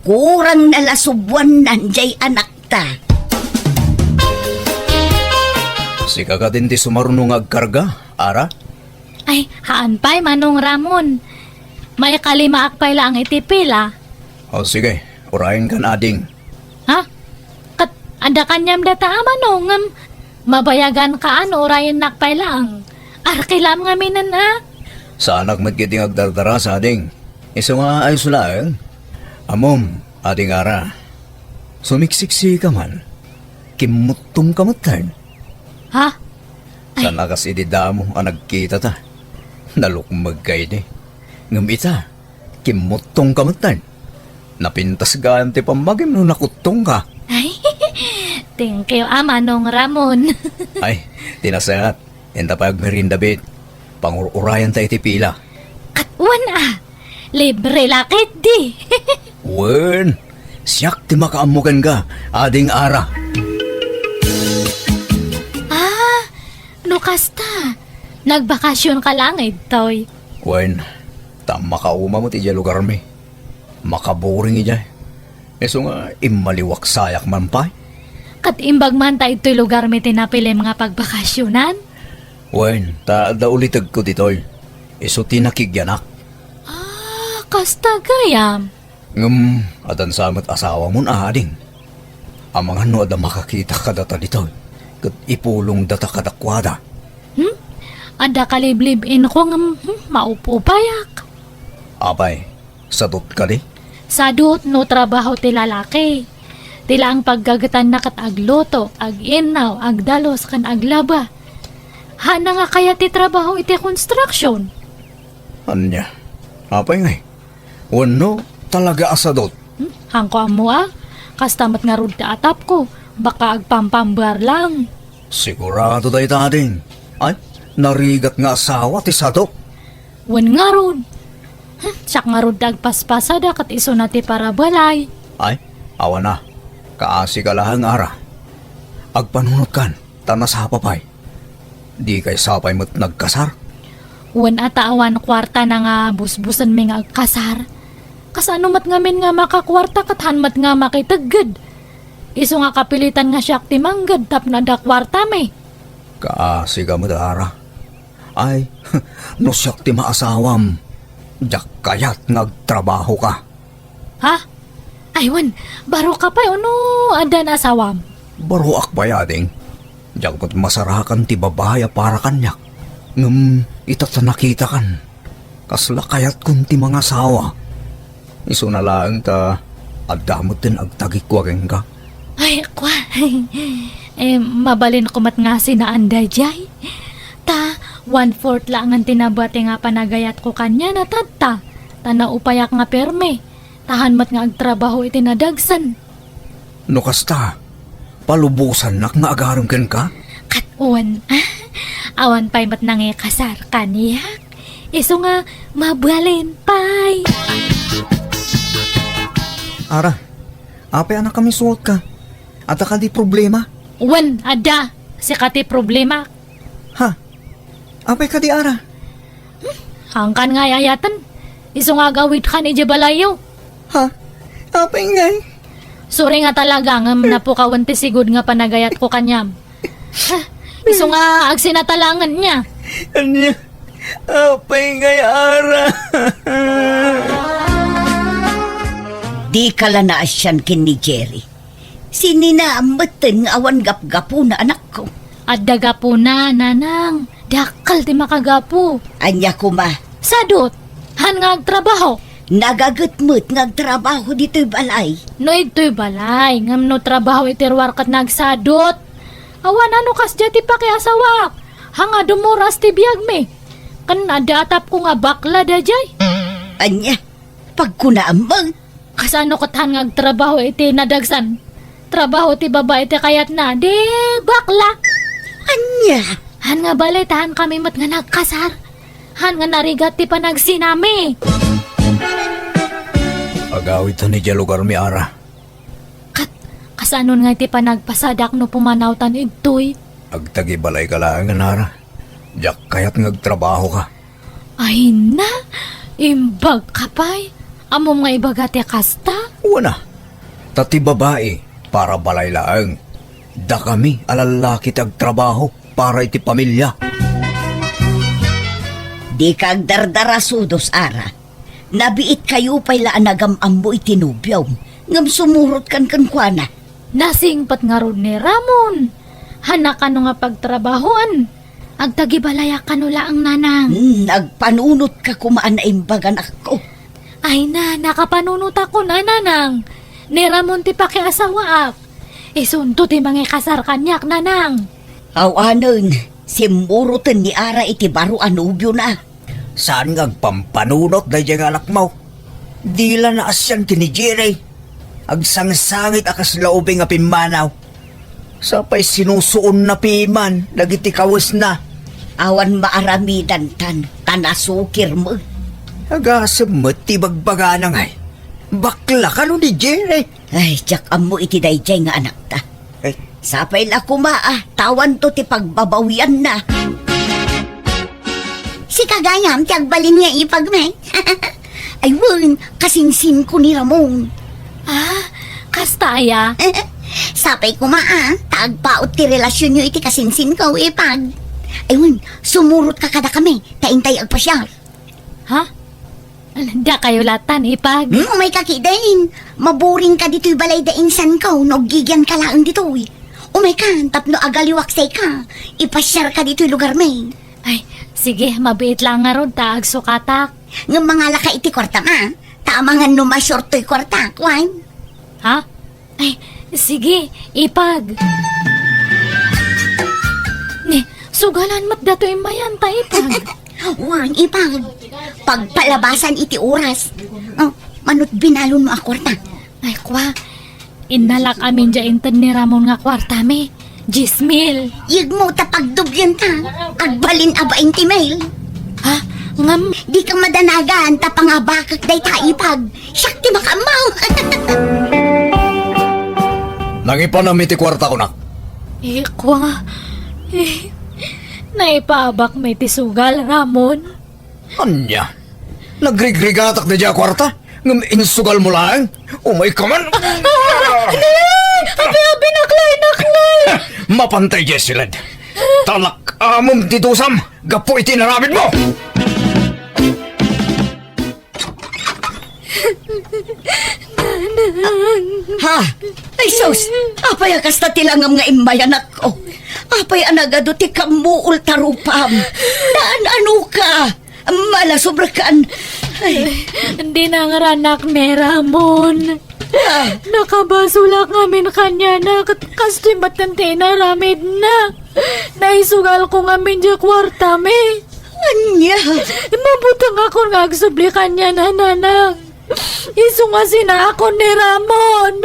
Kurangna la subuannan jay anakta. Sika kadin ti sumaruno nga agkarga, Ara? Ay, haan pay, Manong Ramon. Maikalimaak pay laeng iti pila. O, sige, urayenkan, ading. Ha? Ket adda kaniam dayta a Manong, ngem mabayaganka a no urayennak pay laeng. Arkilam ngaminen a. Saanak met ketdi nga agdardarasa, ading. Isu nga ayos laeng. Ammom, ading Ara. Sumiksiksika man. Kimmuttongka metten. Ha? Ay. Saan a kas idi damo a nagkitata. Nalukmegka idi. Ngem ita, kimmuttongka metten. Napintas gayam ti pammagim no nakuttongka. Ay, thank you, a, Manong Ramon. Ay, ti nasayaat. Inta pay agmerienda, bet. Pangur-urayanta iti pila. Ket wen a, libre la ketdi. Wen, siak ti makaammo kenka, Ading Ara. Ah, no kasta, nagbakasionka laeng ditoy. Wen, ta makauma met idiay lugarmi. Makaboring idiay. Isu nga immaliwak sayak man pay. Ket imbag man ta idtoy lugarmi ti napilim nga pagbakasionan? Wen, ta adda ulitegko ditoy. Isu ti nakigyanak. Ah, kasta gayam. Ngem, adda sa met asawamon, Ading. Amangan no adda makakita kadata ditoy, ket ipulongdata kadakuada. Hmm? Adda kaliblib-inko ngem, hmm, maup-upayak. Apay, sadot kadi? Sadot no trabaho ti lalaki. Ti laeng paggagetanna ket agluto, ag-innaw, agdalus, ken aglaba. Haanna nga kayat ti trabaho iti construction. Ania? Apay ngay? Wenno, talaga a sadot? Hmm? Haanko ammo a. Kasta met ngarud ti atapko. Baka agpampambar lang. Sigurado dayta, Ading. Ay, narigat nga asawa ti sadot. Wen ngarud. Hmm, siak ngarud ti agpaspasada ket isuna ti parabalay. Ay, awan a. Kaasika laeng, Ara. Agpanunotkan, ta nasapa pay. Dikay sapay met nagkasar? Wen a, ta awan kuartana nga busbusenmi nga agkasar. Kasano met ngamin nga makakuarta ket haan met nga makitegged? Isu nga kapilitan nga siak ti mangged tapno adda kuartami. Kaasika met, Ara. Ay, no siak ti maasawam, diak kayat nga agtrabahoka. Ha? Ay, wen, baroka pay wenno addan asawam? Baroak pay, Ading. Diak met masarakan ti babai a para kaniak. Ngem ita ta nakitakan, kasla kayatkon ti mangasawa. Isuna laeng ta adda met ti agtagikua kenka. Ay, kua. Eh, mabalinko met nga sinaan daydiay. Ta, one-fourth laengen ti nabati nga panagayatko kaniana tatta. Ta naupayak nga permi. Ta haan met nga agtrabaho iti nadagsen. No kasta, palubosannak nga agarem kenka? Ket wen, ah, awan pay met nangikasar kaniak. Isu nga mabalin pay. Ara, apay a nakamisuotka? Adda kadi problema? Wen, adda. Sika ti problema. Ha? Apay kadi, Ara? Hmm, haankan nga ay-ayaten. Isu nga agawidkan idiay balayyo. Ha? Apay ngay? Sorry nga talaga ngem napukawen ti sigud nga panagayatko kaniam. Ha, isu nga agsinatalangen niya. Ania? Apay ngay, Ara? Dika la naasian ken ni Jerry. Sinina metten nga awan gapgapuna, anakko? Adda gapuna, nanang. Dakkel ti makagapu. Ania koma? Sadot. Haan nga agtrabaho. Nagaget met nga agtrabaho ditoy balay. No idtoy balay, ngem no trabaho iti ruar ket nagsadot. Awan a no kasdiay ti pakiasawaak. Haan nga dumoras ti biagmi. Ken adda atapko nga bakla daydiay. Ania? Pagkunaam met. Kasano ket haan nga agtrabaho iti nadagsan? Trabaho ti babai ti kayatna, di bakla. Ania? Haan nga bale ta haankami met nga nagkasar. Haan nga narigat ti panagsinami. Agawidtan idiay lugarmi, Ara. Ket, kasano nga iti panagpasadak no pumanawtan idtoy? Agtagibalayka laengen, Ara. Diak kayat nga agtrabahoka. Ay na, imbagka pay. Ammom nga ibaga ti kasta? Wen a. Ta ti babai, para balay laeng. Dakami a lallaki ti agtrabaho para iti pamilia. Dika agdardarasudos, Ara. Nabiitkayo pay la a nagam-ammo iti nobiom, ngem sumurotkan kenkuana. Nasingpet ngarud ni Ramon. Haan a kano nga pagtrabahoan. Agtagibalayak kano laeng, nanang. Hmm, agpanunotka koma a naimbag, anakko. Ay na, nakapanunotakon a, nanang. Ni Ramon ti pakiasawaak. Isunto ti mangikasar kaniak, Nanang. Awanen, simmuroten ni Ara iti baro a nobiona. Saan nga agpampanunot daydiay nga anakmo? Dila naasian ken ni Jerry. Agsangsangit a kasla ubing a pimmanaw. Sapay sinusuonna piman dagiti kawesna. Awan maaramidantan, ta nasukir met. Agasem met ti bagbagana ngay. Bakla kano ni Jerry. Ay, diak ammo iti daydiay nga anakta. Ay. Sapay la koma a, ta awanto ti pagbabawianna. Sika gayam ti agbalin nga ipag, me. Ay, wen, kasinsinko ni Ramon. Ah, kasta aya? Sapay koma a, ta agpaut ti relasionyo iti kasinsinko, ipag. Ay, wen, sumurotka kadakami, ta intay agpasiar. Ha? Dakayo latan, ipag? Hmm, umayka ketdin. Maburingka ditoy balay da insanko no aggigianka laeng ditoy. Umayka tapno agaliwaksayka. Ipasiarka ditoy lugarmi. Ay, sige, mabiit la ngarud ta agsukatak. Ngem mangalaka iti kuartam a, ta amangan no ma-short toy kuartak, wen? Ha? Ay, sige, ipag. Ni, sugalan met datoy immayan ta, ipag. Wen, ipag. Pagpalabasan iti oras. Oh, manut binalonmo a kuarta. Ay, kwa. Innalak amin diay inted ni Ramon nga kuartami. Dies mil. Yegmo ta pagdoblienta. Agbalin a bainte mil. Ha? Ngem? Dika madanagan ta pangabakek dayta, ipag. Siak ti makaammo. Nangipanam iti kuarta, kunak. Ikwa. Eh, naipaabak met ti sugal, Ramon. Ania? Nagrigrigatak daydiay a kuarta? Ngem insugalmo laeng? Umayka man! Ah! Nay! Abi, abi, naklay, naklay! Mapantay diay siled. Talak-amem ti dusam gapu iti inaramidmo! Ha? Ay, sus! Apay a kasta ti langam nga immayanakko? Apay a nagadu ti kammuol ta rupam? Naan-anoka? Malasobrakan. Ay. Dinangranak ni Ramon. Ah. Nakabasolak ngamin kaniana ket kastoy met ti inaramidna. Naisugalko ngamin diay kuartami. Ania? Mabutengakon nga agsubli kaniana, nanang. Isu nga sinaakon ni Ramon.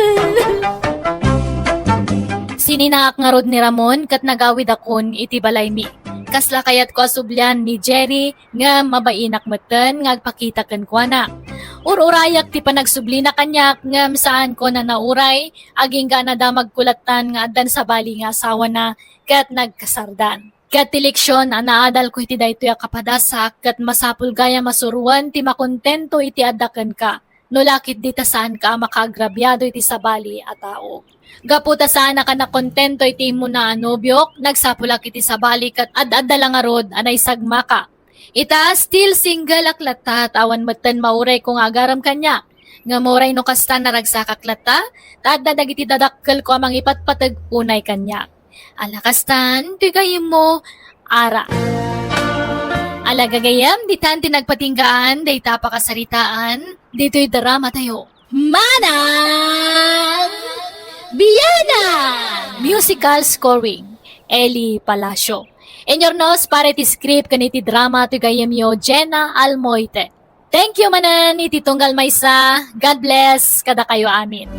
Sininaak ngarud ni Ramon ket nagawidakon iti balaymi. Kasla kayatko a sublian ni Jerry ngem mabainak metten nga agpakita kenkuana. Ur-urayak ti panagsublina kaniak ngem saanko a nauray, agingga a nadamagko lattan nga addan sabali nga asawana ket nagkasardan. Ket ti leksion a naadalko iti daytoy a kapadasak ket masapul gayam a suroen ti makontento iti adda kenka, no la ketdi ta saanka a makaagrabiado iti sabali a tao. Gapu ta saanak a nakontento iti immuna a nobiok, nagsapulak iti sabali ket ad-adda la ngarud a naisagmaka. Ita, still single ak latta, ta awan metten maurayko nga agaram kaniak. Ngem uray no kasta, naragsakak latta, ta adda dagiti dadakkelko a mangipatpateg unay kaniak. Ala kastan, ti gayyemmo, Ara. Ala gagayyem, ditan ti nagpatinggaan dayta a pakasaritaan ditoy dramatayo. Manang Bianang! Musical scoring, Eli Palacio. Inyurnos para iti script ken iti drama ti gayyemyo, Jenna Almoite. Thank you manen iti tunggal maysa. God bless kadakayo amin.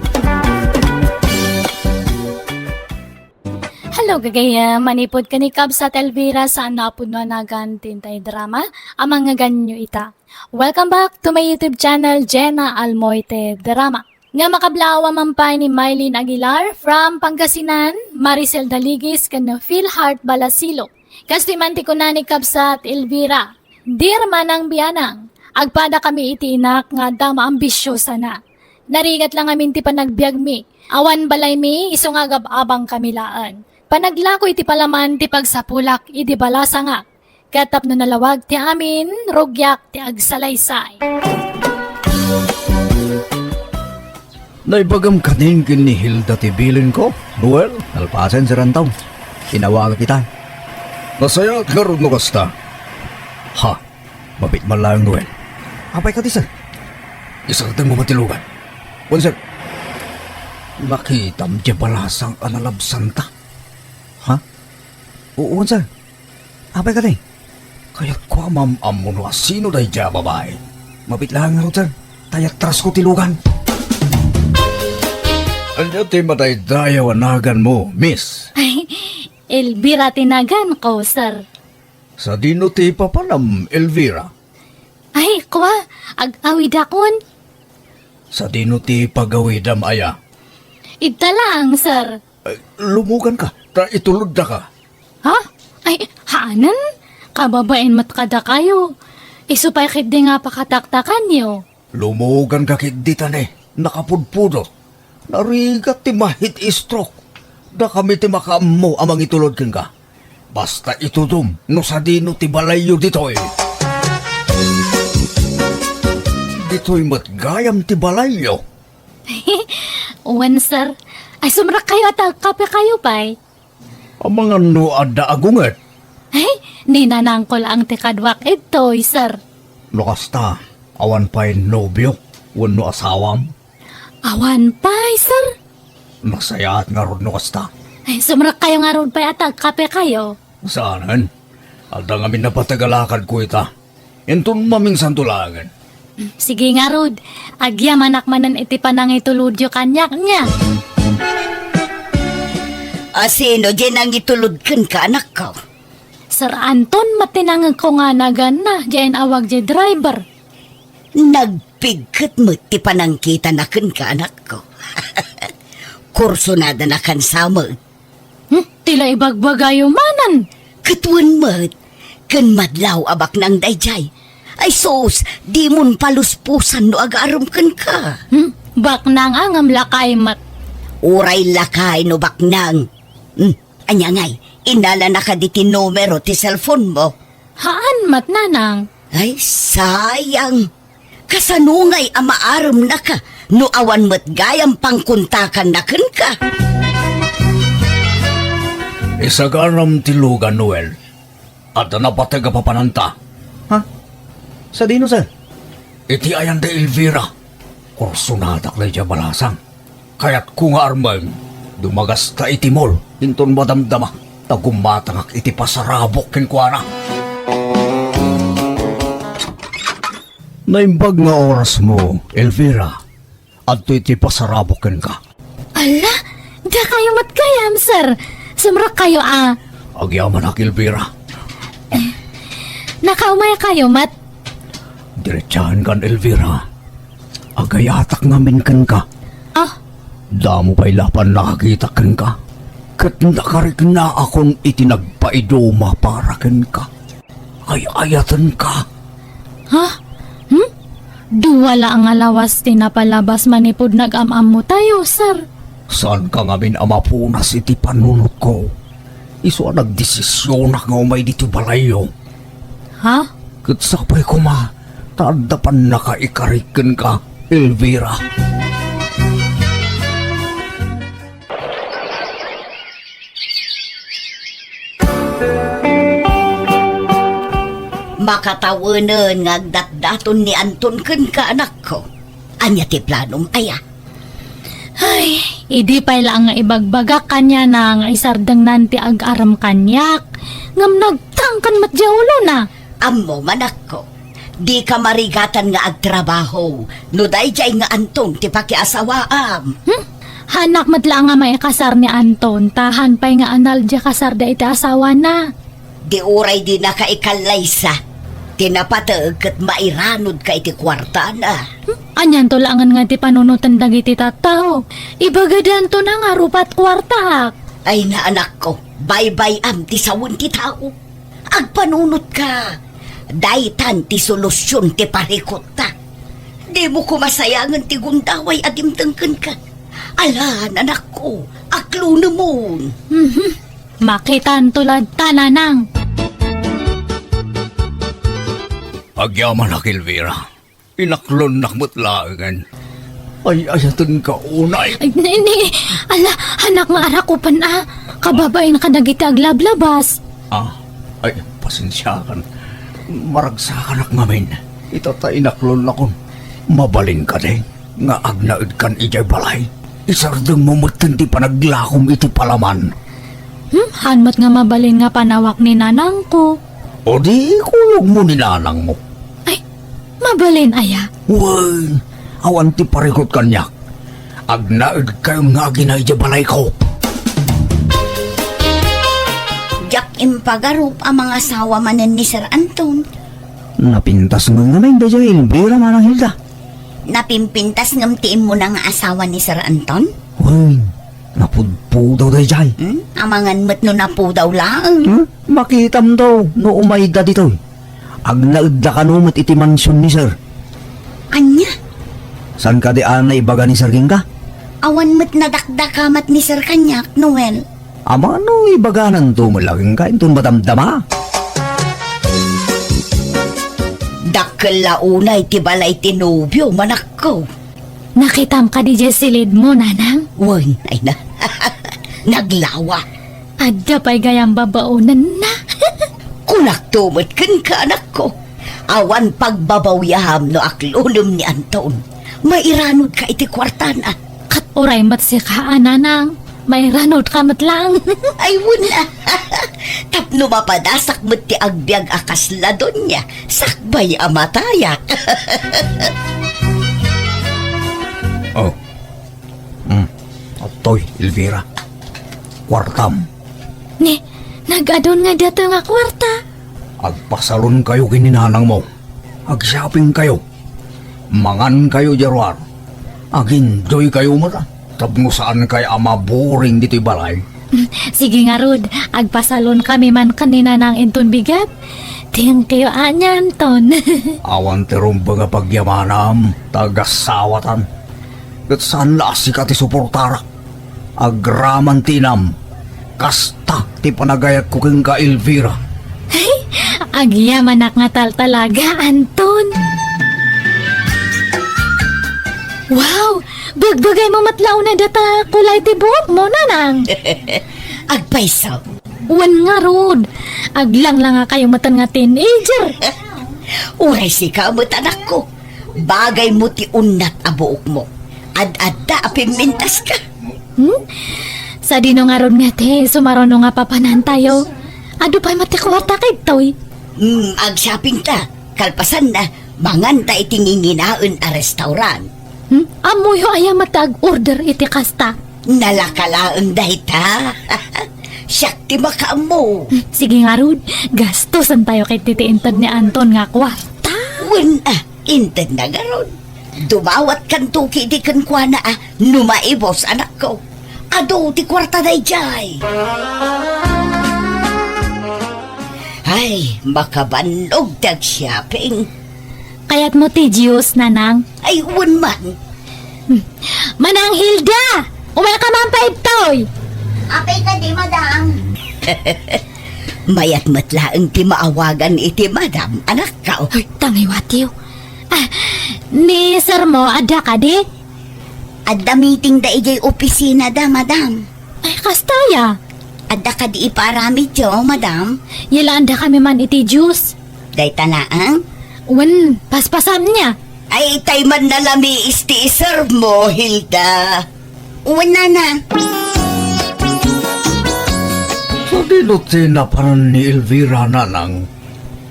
Hello, gagayyem. Manipud ken ni Kabsat Elvira, saan a pudno a nagan ti intay drama a mangngeganyo ita. Welcome back to my YouTube channel, Jenna Almoite Drama. Nga makablaaw a mampay ni Mylene Aguilar from Pangasinan, Maricel Daligis, ken Phil Heart Balasilo. Kastoy man ti kuna ni Kabsat Elvira, "Dear Manang Bianang, agpadakami iti inak nga adda maambisiosana. Narigat la ngamin ti panagbiagmi. Awan balaymi, isu nga agab-abangkami laeng. Panaglako iti palaman ti pagsapulak idi balasangak. Ket tapno nalawag ti amin, rugiak ti agsalaysay." Naibagam kanin ken ni Hilda ti bilinko, Noel, nalpasen ti rantaw. Inawagak ita. Nasayaat ngarud no kasta. Ha, mabiit man laeng, Noel. Apay kadi, sir? Isardengmo man ti lugan. Wen, sir. Nakitam diay balasang a nalabsanta? Ha? Wen, sir. Apay kadi? Kayatko a maam-ammo no asino daydiay a babai. Mabiit laeng ngarud, sir, ta iyatrasko ti lugan. Ania ti madaydayaw a naganmo, miss? Ay, Elvira ti naganko, sir. Sadino ti papanam, Elvira? Ay, kua, ag-awidakon. Sadino ti pagawidam aya? Ita laeng, sir. Ay, lumuganka, ta ituloddaka. Ha? Ay, haanen? Kababain met kadakayo. Isu pay ketdi nga pakataktakanyo. Lumuganka ketdi ta ne, nakapudpudot. Narigat ti ma-heat stroke. Dakami ti makaammo a mangitulod kenka. Basta itudom no sadino ti balayyo ditoy. Ditoy met gayam ti balayyo. Wen, sir. Ay, sumrekkayo a ta agkapekayo pay. Amangan no adda agunget? Ay, ni nanangko laeng ti kaduak ditoy, sir. No kasta, awan pay nobio wenno asawam? Awan pay, sir. Nasayaat ngarud no kasta. Ay, sumrekkayo ngarud pay a ta agkapekayo. Saanen? Adda ngamin napateg a lakadko ita. Inton mamingsanto laengen. Sige ngarud, agyamanak manen iti panangitulodyo kaniak, nia. A, sino diay nangitulod kenka, anakko? Sir Anton, met ti nangegko nga naganna, diay inawag diay driver. Nagpigket met ti panangkitana kenka, anakko. Kursunadana kansa met. Hmm, ti la ibagbagayo manen. Ket wen met, ken madlaw a baknang daydiay. Ay sus, dimon paluspusan no agarem kenka. Hmm, baknang a ngem lakay met. Uray lakay no baknang. Hmm, ania ngay, innalanaka diti numero ti cellphone mo? Haan met, nanang. Ay, sayang. Kasano ngay a maaremnaka no awan met gayam pangkontakanna kenka? Isaganam ti lugan, Noel. Adda napateg a papananta. Ha? Sadino, sir? Iti ayan da Elvira. Kursunadak daydiay a balasang. Kayatko nga armen, dumagasta iti mall inton madamdama ta gumatangak iti pasarabok kenkuana. Naimbag nga orasmo, Elvira. Adtoy ti pasarabok kenka. Ala, dakayo met gayam, sir. Sumrekkayo a. Agyamanak, Elvira. Nakaumaykayo met. Diretsaenkan, Elvira. Agayatak ngamin kenka. Ah? Damo pay la pannakakitak kenka. Ket nakariknaakon iti nagpaiduma para kenka. Ay-ayatenka. Ha? Hmm? Dua la nga lawas ti napalabas manipud nag-am-ammotayo, sir. Saanka ngamin a mapunas iti panunotko. Isu a nagdesisionak nga umay ditoy balayyo. Ha? Ket sapay koma ta adda pannakaikarik kenka, Elvira. Makatawenen nga agdatdaton ni Anton kenka, anakko. Ania ti planom aya? Ay, idi pay laeng nga ibagbagak kaniana nga isardengnan ti ag-arem kaniak, ngem nagtangken met diay ulona. Ammom, anakko, dika marigatan nga agtrabaho no daydiay nga Anton ti pakiasawaam. Hmm? Haanak met laeng nga maikasar ni Anton, ta haan pay nga anal diay kasarda iti asawana. Di uray dinaka ikallaysa, ti napateg ket mairanodka iti kuartana. Hmm? Anianto laengen nga ti panunoten dagiti tattao? Ibagadanto na nga rupat kuartaak. Ay, anakko, baybay-am ti sawen ti tao. Agpanunotka. Daytan ti solusion ti parikutta. Dimo koma sayangen ti gundaway a dimteng kenka. Ala, anakko, aklonemon. Mhm. Makitanto latta, nanang. Agyamanak, Elvira. Inaklonnak met laengen. Ay-ayatenka unay. Ay, ni, ni, ala, haanak nga arakupen a. Kababain kadagiti aglablabas. Ah, ay, pasensiakan. Maragsakanak ngamin. Ita ta inaklonnakon. Mabalin kadi nga agnaedkan idiay balay? Isardengmo metten ti panaglakom iti palaman. Hmm, haan met nga mabalin nga panawak ni nanangko. O di ikuyogmo ni nanangmo. Ay, mabalin aya? Wen, awan ti parikut kaniak. Agnaedkayon nga agina idiay balayko. Diak impagarup a mangasawa manen ni Sir Anton. Napintas ngamin daydiay Elvira, Manang Hilda. Napimpintas ngem ti immuna nga asawa ni Sir Anton? Wen, napudpudaw daydiay. Hmm? Amangan met no napudaw laeng. Hmm? Makitam daw no umayda ditoy. Agnaedda kano met iti mansion ni Sir. Ania? Saan kadi a naibaga ni Sir kenka? Awan met nadakdakamat ni Sir kaniak, Noel. Amano ibagananto met la kenka inton madamdama? Dakkel la unay ti balay ti nobio, manakko. Nakitam kadi diay silidmo, nanang? Wen, ay na. Naglawa. Adda pay gayam babaonenna. Kunakto met kenka, anakko. Awan pagbabawiam no aklonem ni Anton. Mairanodka iti kuartana. Ket uray met sika a, nanang, mairanodka met laeng. Ay, wen a. Tapno mapadasak met ti agbiag a kasla donia, sakbay a matayak. Oh. Hmm. Adtoy, Elvira. Kuartam. Ni, nag-adun nga datoy nga kuarta. Agpasalonkayo ken ni nanangmo. Agshoppingkayo. Mangankayo idiay ruar. Ag-enjoykayo met, ah. Tapno saankayo a maboring ditoy balay. Sige ngarud, agpasalonkami man ken ni nanang inton bigat. Thank you, ania, Anton. Awan ti rumbeng a pagyamanam, ta agasawatan. Ket saan la a sika ti suportarak. Agraman ti inam. Kasta ti panagayatko kenka, Elvira. Ay, agyamanak nga taltalaga, Anton. Wow! Bagbagaymo met la unay data kulay ti buokmo, nanang. Agpayso. Wen ngarud, aglanglangakayo metten nga teenager. Uray sika met, anakko. Bagaymo ti unnat a buokmo. Ad-adda a pimmintaska. Hmm? Sadino ngarud nga ti sumaruno nga papanantayo? Adu pay met ti kuarta kadtoy? Hmm, agshoppingta. Kalpasanna, manganta iti nginginaen a restaurant. Hmm? Ammoyo aya met ti ag-order iti kasta? Nalaka laeng dayta. Siak ti makaammo. Hmm, sige ngarud, gastusentayo ketdi ti inted ni Anton nga kuarta. Wen a, intedna ngarud. Dumawatkanto ketdi kenkuana a no maibus, anakko. Adu ti kuarta daydiay. Ay, makabannog ti agshopping. Kayatmo ti juice, nanang? Ay, wen man. Hmm. Manang Hilda! Umayka man pay ditoy! Apay kadi, madam? Mayat met laeng ti maawagan iti madam, anakko. Ay, tangiwatiw. Ah, ni sirmo, adda kadi? Adda meetingda idiay opisinada, madam. Ay, kasta aya? Adda kadi iparamidyo, madam? Yalaandakami man iti juice. Dayta laeng? Wen, paspasam nia. Ay, itay man nalamiis ti isermo, Hilda. Wen, nana. Sadino ti napanan ni Elvira, nanang?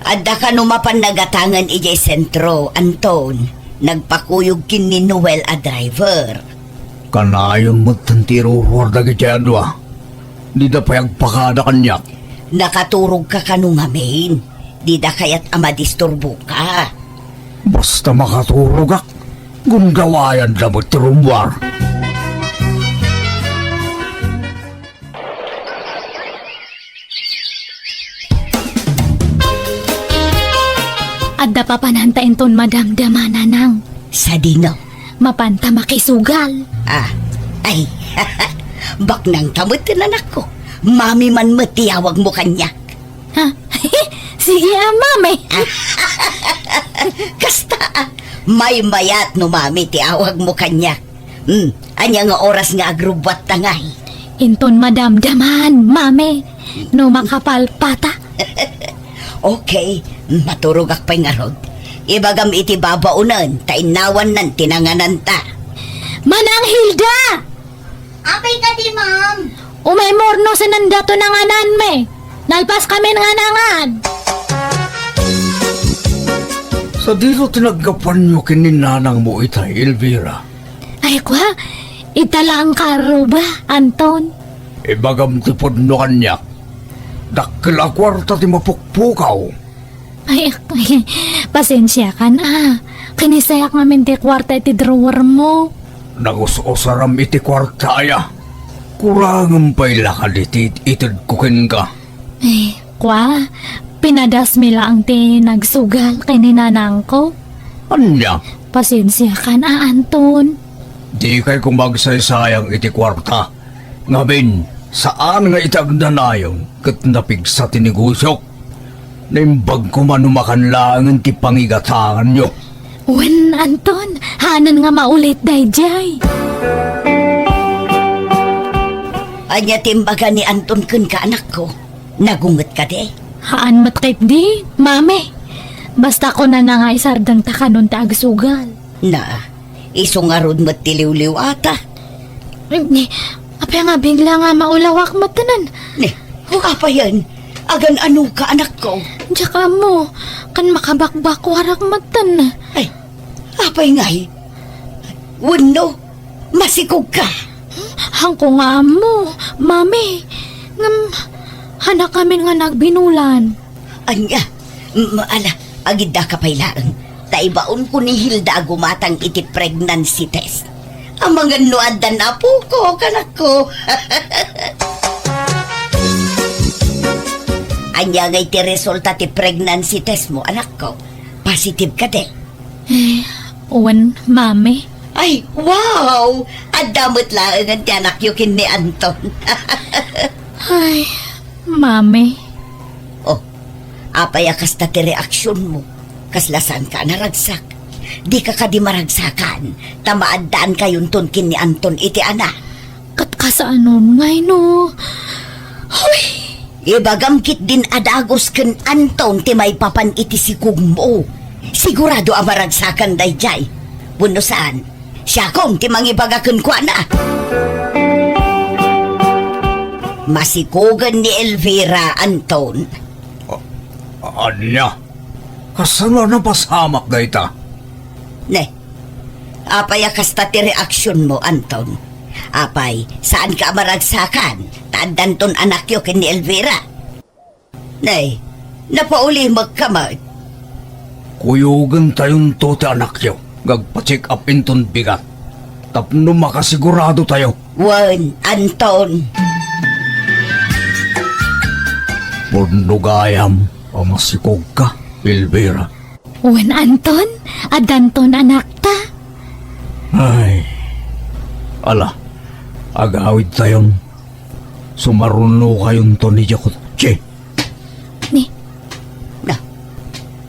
Adda kano mapan nagatangen idiay sentro, Anton. Nagpakuyog ken ni Noel a driver. Kanayon met ti iruruar dagiti adua. Dida pay agpakada kaniak. Nakaturogka kano ngamin? Dida kayat a madisturboka. Basta makaturogak, gundawayanda met ti rummuar. Adda papananta inton madamdama, nanang. Sadino? Mapanta makisugal. Ah, ay, baknangta met, anakko. Mami man met ti awagmo kaniak. Ha? Sige a, mami. Kasta, ah. Maymayat no mami ti awagmo kaniak. Hmm, ania nga oras nga agrubbuatta ngay? Inton madamdaman, mami, no makapalpata. Okay, maturogak pay ngarud. Ibagam iti babaonen, ta innawannan ti nangananta. Manang Hilda! Ay, kadi, ma'am. Umay murno, sinanda to nangananmi. Nalpas kami nga nangan. Sadino ti naggapuanyo ken ni nanangmo itay, Elvira? Ay, kwa, ita laeng karro ba, Anton? Ibagam ti pudno kaniak. Dakkel a kuarta ti mapukpukaw. Ay, pasensiakan a. Kinisayak ngamin ti kuarta iti drawer mo. Nagus-usaram iti kuarta aya. Kurangem pay la kadi ti itedko kenka. Eh, kwa, pinadasmi laeng ti nagsugal ken ni nanangko. Ania? Pasensiakan a, Anton. Dikay koma agsaysayang iti kuarta. Ngamin, saan nga iti agnanayon ket napigsa ti negosyok. Naimbag koma no makan laengen ti pangigatanganyo. Wen, Anton, hanen nga maulit daydiay. Ania ti imbaga ni Anton kenka, anakko? Nagunget kadi? Haan met ketdi, Mami. Basta kunana nga isardeng ta kanon ti agsugal. Na, isu ngarud met ti liwliwata. Ni, apay nga bigla nga maulawak met tanan? Ni, apayen? Agan-anoka, anakko? Diak ammo, kan makabakbakwarak met tan. Ay, apay ngay? Wenno, masikogka? Haanko nga ammo, Mami. Ngem, hanak amin nga nagbinulan. Ania? M-, ala, agiddaka pay laeng. Ta ibaonko ni Hilda a gumatang iti pregnancy test. Amangan no addan apoko, kanakko. Ania ngay ti resulta ti pregnancy test mo, anakko? Positive kadi? Eh, wen, Mami. Ay, wow! Adda met laengen ti anakyo ken ni Anton. Ay, Mami. Oh, apay a kasta ti reaksionmo? Kasla saanka a naragsak? Dika kadi maragsakan, ta maaddankayonton ken ni Anton iti anak. Ket kasaanon ngay no? Huy! Ibagam ketdin a dagus ken Anton ti maipapan iti sikogmo. Sigurado a maragsakan daydiay. Wenno saan, siakon ti mangibaga kenkuana. Masikogen ni Elvira, Anton. A-, ania? Kasano a napasamak dayta? Ne, apay a kasta ti reaksionmo, Anton? Apay, saanka a maragsakan, ta addanton anakyo ken ni Elvira? Ne, napaulimekka met. Kuyogentayonto ti anakyo nga agpa-check up inton bigat tapno makasigurado tayo. Wen, Anton. Pudno gayam a masikogka, Elvira. Wen, Anton, addanton anakta. Ay, ala, agawidtayon. Sumarunokayonton idiay kotse. Ni? Na,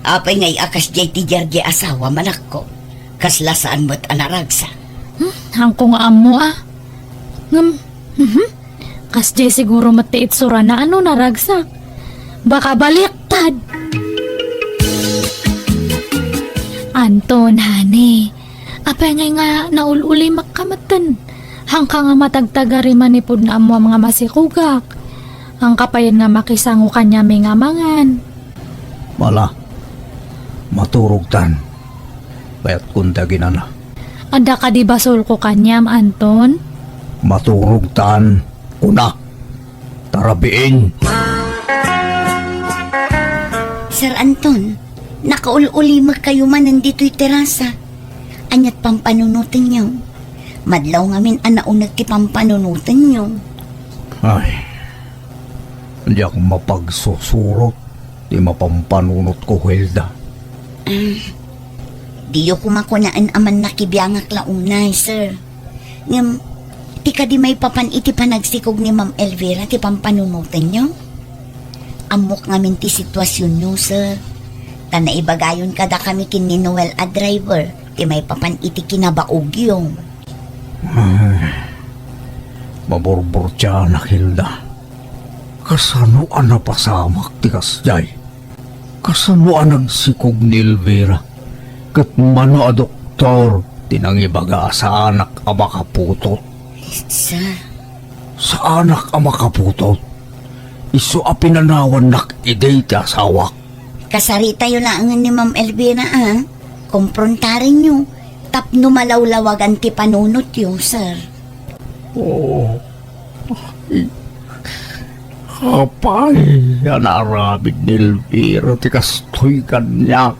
apay ngay a kasdiay ti diardiay asawam, anakko? Kasla saan met a naragsak? Hmm, haanko nga ammo a. Ngem, mhm. Kasdiay siguro met ti itsurana a no naragsak. Baka baliktad. Anton, honey, apay ngay nga naul-ulimekka metten? Haanka nga matagtagari manipud nga ammoam nga masikogak. Haanka payen nga makisango kaniami nga mangan. Ala, maturogtan. Kayatkon ti aginana. Adda kadi basolko kaniam, Anton? Maturogtan, kuna. Tarabiin. Sir Anton, nakaul-ulimekkayo manen ditoy terasa. Aniat pampanunotenyo? Madlaw ngamin a nauneg ti pampanunotenyo. Ay, diak mapagsusurot ti mapampanunotko, Hilda. Ah, diyo koma kunaen a mannakibiangak la unay, sir. Ngem, ti kadi maipapan iti panagsikog ni Ma'am Elvira ti pampanunotenyo? Ammok ngamin ti situasionyo, sir. Ta naibagayon kadakami ken ni Noel a driver ti maipapan iti kinabaogyo. Ay, maburburtianak, Hilda. Kasano a napasamak ti kasdiay? Kasano a nagsikog ni Elvira? Ket mano a doktor ti nangibaga a saanak a makaputot? Sir, Saanak a makaputot. Isu a pinanawannak idi ti asawak. Kasaritayo laengen ni Ma'am Elvira, a. Komportarenyo tapno malawlawagan ti panunotyo, sir. Oo. Ay, apay a naaramid ni Elvira ti kastoy kaniak.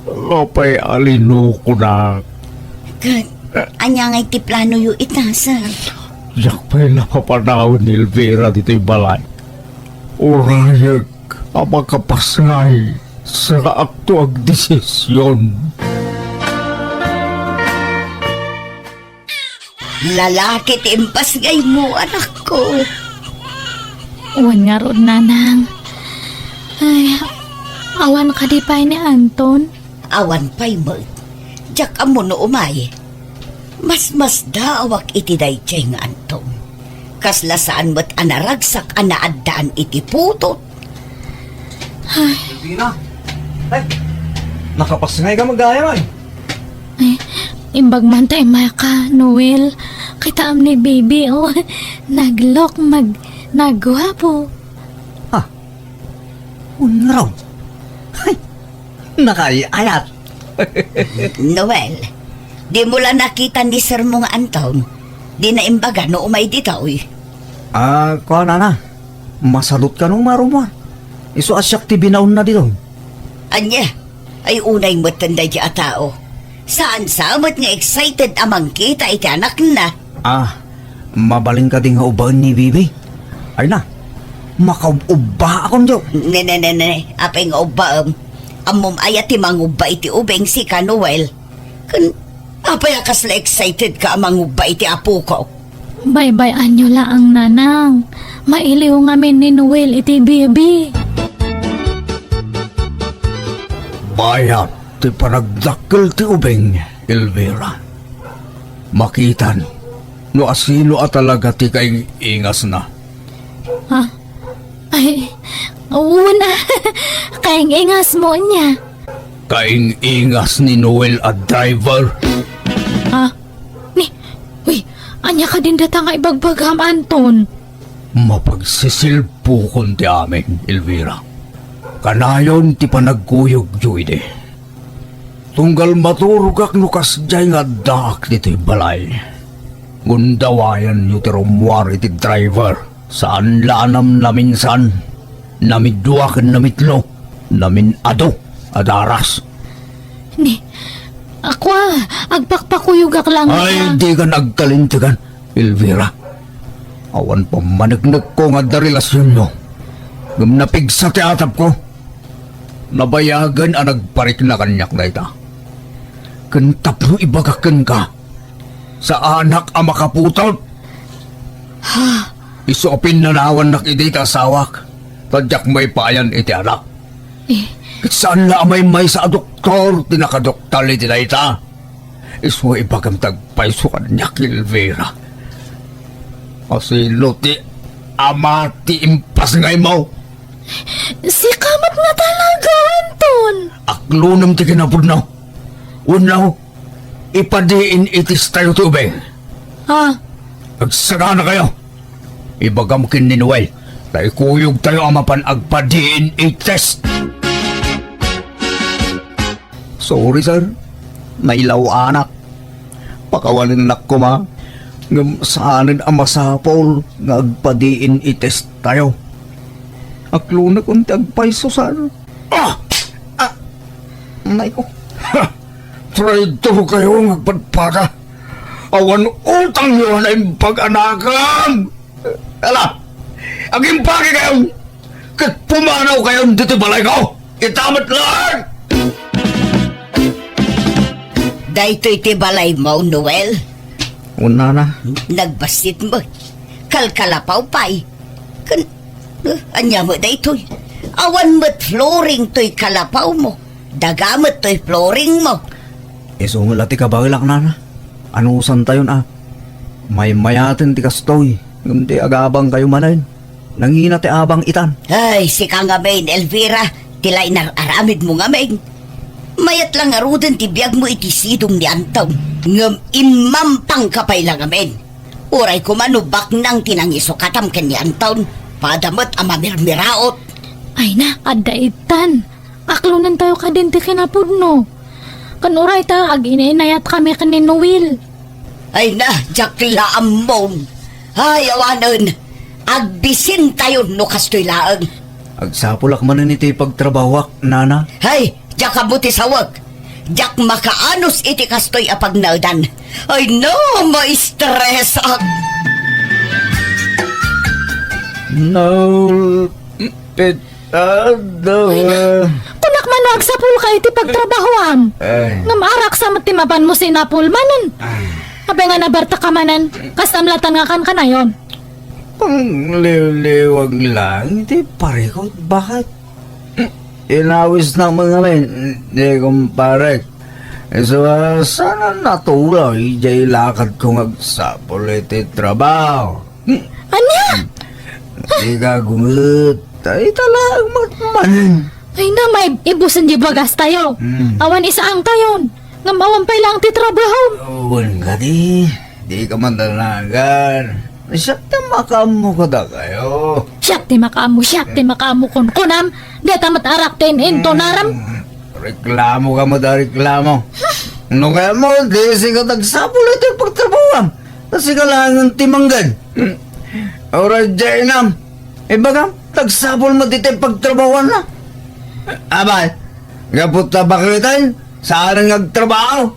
Apay a linukonak? Ket, ania ngay ti planoyo ita, sir? Diak pay napapanawen ni Elvira ditoy balay. Urayek a makapasngay, saka agto agdesision. Lalaki ti impasngaymo, anakko. Wen ngarud, nanang. Ay, awan kadi pay ni Anton? Awan pay met. Diak ammo no umay. Masmasdaawak iti daydiay nga Anton. Kasla saan met a naragsak a naaddaan iti putot. Ay. Dina. Ay, nakapasngay ka met gayam, ay. Ay, imbag man ta immay ka, Noel. Kitaem ni baby, o. Naglook, mag-, nagguapo. Ha? Unraw. Ay, nakaay-ayat. Noel, dimo la nakita ni sir mo nga Anton? Dina imbaga no umay ditoy? Ah, kuan, nana. Masalot kano nga rummuar. Isu a siak ti binaonna ditoy. Ania? Ay, unay metten daydi a tao. Saan sa met nga excited a mangkita iti anakna? Ah, mabalin kadi nga ubbaen ni Bibi? Ay na, makaub-ubbaakon, Jo. Ne, ne, ne, ne. Apay nga ubbaem? Ammom aya ti mangubba iti ubing, sika, Noel? Ken, apay a kasla excited ka a mangubba iti apoko? Baybay-anyo laeng, nanang. Mailiw ngamin ni Noel iti Bibi. Bayat ti panagdakkel ti ubing, Elvira. Makitan no asino a talaga ti kaing-ingasna. Ha? Ay, una, kaing-ingasmo ania? Kaing-ingas ni Noel a driver. Ha? Ni, uy, ania kadin data nga ibagbagam, Anton? Mapagsisilpukon ti amin, Elvira. Kanayon ti panagkuyogyo idi. Tunggal maturogak no kasdiay nga addaak ditoy balay. Gundawayanyo ti rummuar iti driver. Saan la a namnaminsan, namidua ken namitlo, namin-adu a daras. Ni, ako a, agpakpakuyogak lang. Ay, a, dikan agkalintegan, Elvira. Awan pammaneknekko nga adda relasionyo. Ngem napigsa ti atapko. Nabayagen a nagparikna kaniak dayta. Ken tapno ibagak kenka, saanak a makaputot. Ha? Isu a pinnanawannak idi ti asawak, ta diak maipayan iti anak. Eh. Ket saan la a maymaysa a doktor ti nakadoktal iti dayta. Isu a ibagam ti agpayso kaniak, Elvira. Asino ti ama ti impasngaymo? Sika met nga talaga, Anton. Aklonem ti kinapudno. Wenno, ipa-D N A test tayo ti ubing. Ha? Agsaganakayo. Ibagam ken ni Noel, ta ikuyogtayo a mapan agpa-D N A test. Sorry, sir. Nailaw-anak. Pakawanennak koma, ngem saanen a masapul nga agpa-D N A test tayo. Aklonekon ti agpayso, sir. Ah! Ah! Nay ko. Ha! Traitor kayo nga agpadpada. Awan utangyo a naimbag a nakam! Ala! Agimbagikayon! Ket pumanawkayon ditoy balayko! Ita met laeng! Daytoy ti balaymo, Noel? Unana. Nagbassit met. Kalkalapaw pay. Ken, eh, ania met daytoy? Awan met flooring toy kalapawmo. Daga met toy flooringmo. Isu met la ti kabaelak, nana. Anusantayon a maymayaten ti kastoy, ngem ti agabangkayo manen, nangina ti abang itan. Ay, sika ngamin, Elvira, ti la inar-aramidmo ngamin. Mayat la ngaruden ti biagmo iti sidong ni Anton, ngem immampangka pay la ngamin. Uray koma no baknang ti nangisukatam ken ni Anton, pada met a mamirmiraot. Ay na, adda ittan. Aklonentayo kadin ti kinapudno. Ken uray ta, aginainayat kami ken ni Noel. Ay na, diak la ammom. Ay, awanen. Agbisintayo no kastoy laeng. Agsapulak manen iti pagtrabahoak, nana. Hay, diak ammo ti sawek. Diak makaanus iti kastoy a pagnaedan. Ay na, maistresak. No, pit, ada. Ay na. Kunak man no agsapulka iti pagtrabahoam. Ay. Ngem araksa met ti mapanmo sinapul manen. Ay. Apay nga naberta ka manen, kas tamlatan nga kankanayon. Pangliwliwag lang iti parikut, baket? Inawisnak met ngamin, ni kumparek. Isu a saan a natuloy, diay lakadko nga agsapul iti trabaho. Ania? Di ka gumit. Ay, talagang matmanen. Ay na, maibusen di bagastayo. Hmm. Awan isaangtayon. Ngem awan pay laeng ti trabaho. Wen kadi, di ka madanagan. Siak ti makaammo kadakayo. Siak ti makaammo, siak ti makaammo, kunkunam. Deta met arak ti in-intonaram. Hmm, reklamo ka met a reklamo. No kayatmo, di sika ti agsapul iti pagtrabahoam. Ta sika laengen ti mangged. Uray diay inam. Ibagam, ti agsapul met iti pagtrabahoanna. Abay, gapu ta baketen, saan nga agtrabaho.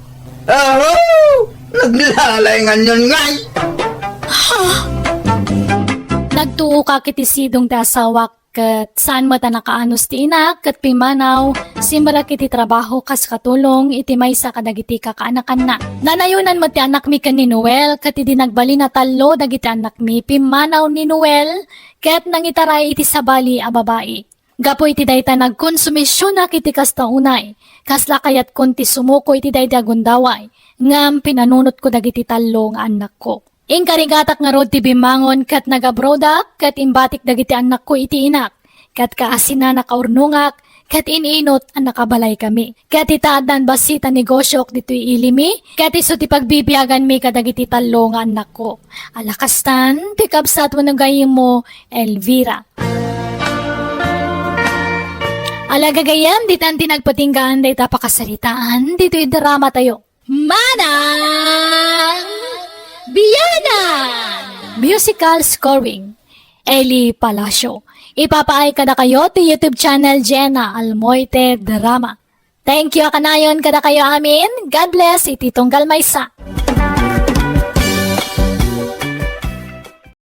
Aho! Naglalainganyon ngay! Nagtuokak iti sidong ti asawak, ket saan met a nakaanus ti inak, ket pimmanaw, simrek iti trabaho kas katulong iti maysa kadagiti kakaanakanna. Nanayonan met ti anakmi ken ni Noel, ket idi nagbalin a tallo dagiti anakmi, pimmanaw ni Noel, ket nangitaray iti sabali a babai. Gapu iti dayta, nagkonsumisionak iti kasta unay. Kasla kayatkon ti sumuko iti daydi a gundaway, ngem pinanunotko dagiti tallo nga annakko. Inkarigatak ngarud ti bimmangon ket nagabrodak ket imbatik dagiti annakko iti inak, ket kaasina nakaurnongak ket in-inut a nakabalaykami. Ket ita addan bassit a negosiok ditoy ilimi, ket isu ti pagbibiaganmi kadagiti tallo nga annakko. Ala kastan, ti kabsat wenno gayyemmo, Elvira. Ala gagayyem, ditan ti nagpatinggaan dayta pakasaritaan ditoy drama tayo. Manang Biyanan! Musical scoring, Eli Palacio. Ipapaay kadakayo ti YouTube channel Jenna Almoite Drama. Thank you a kanayon kadakayo amin. God bless iti tunggal maysa.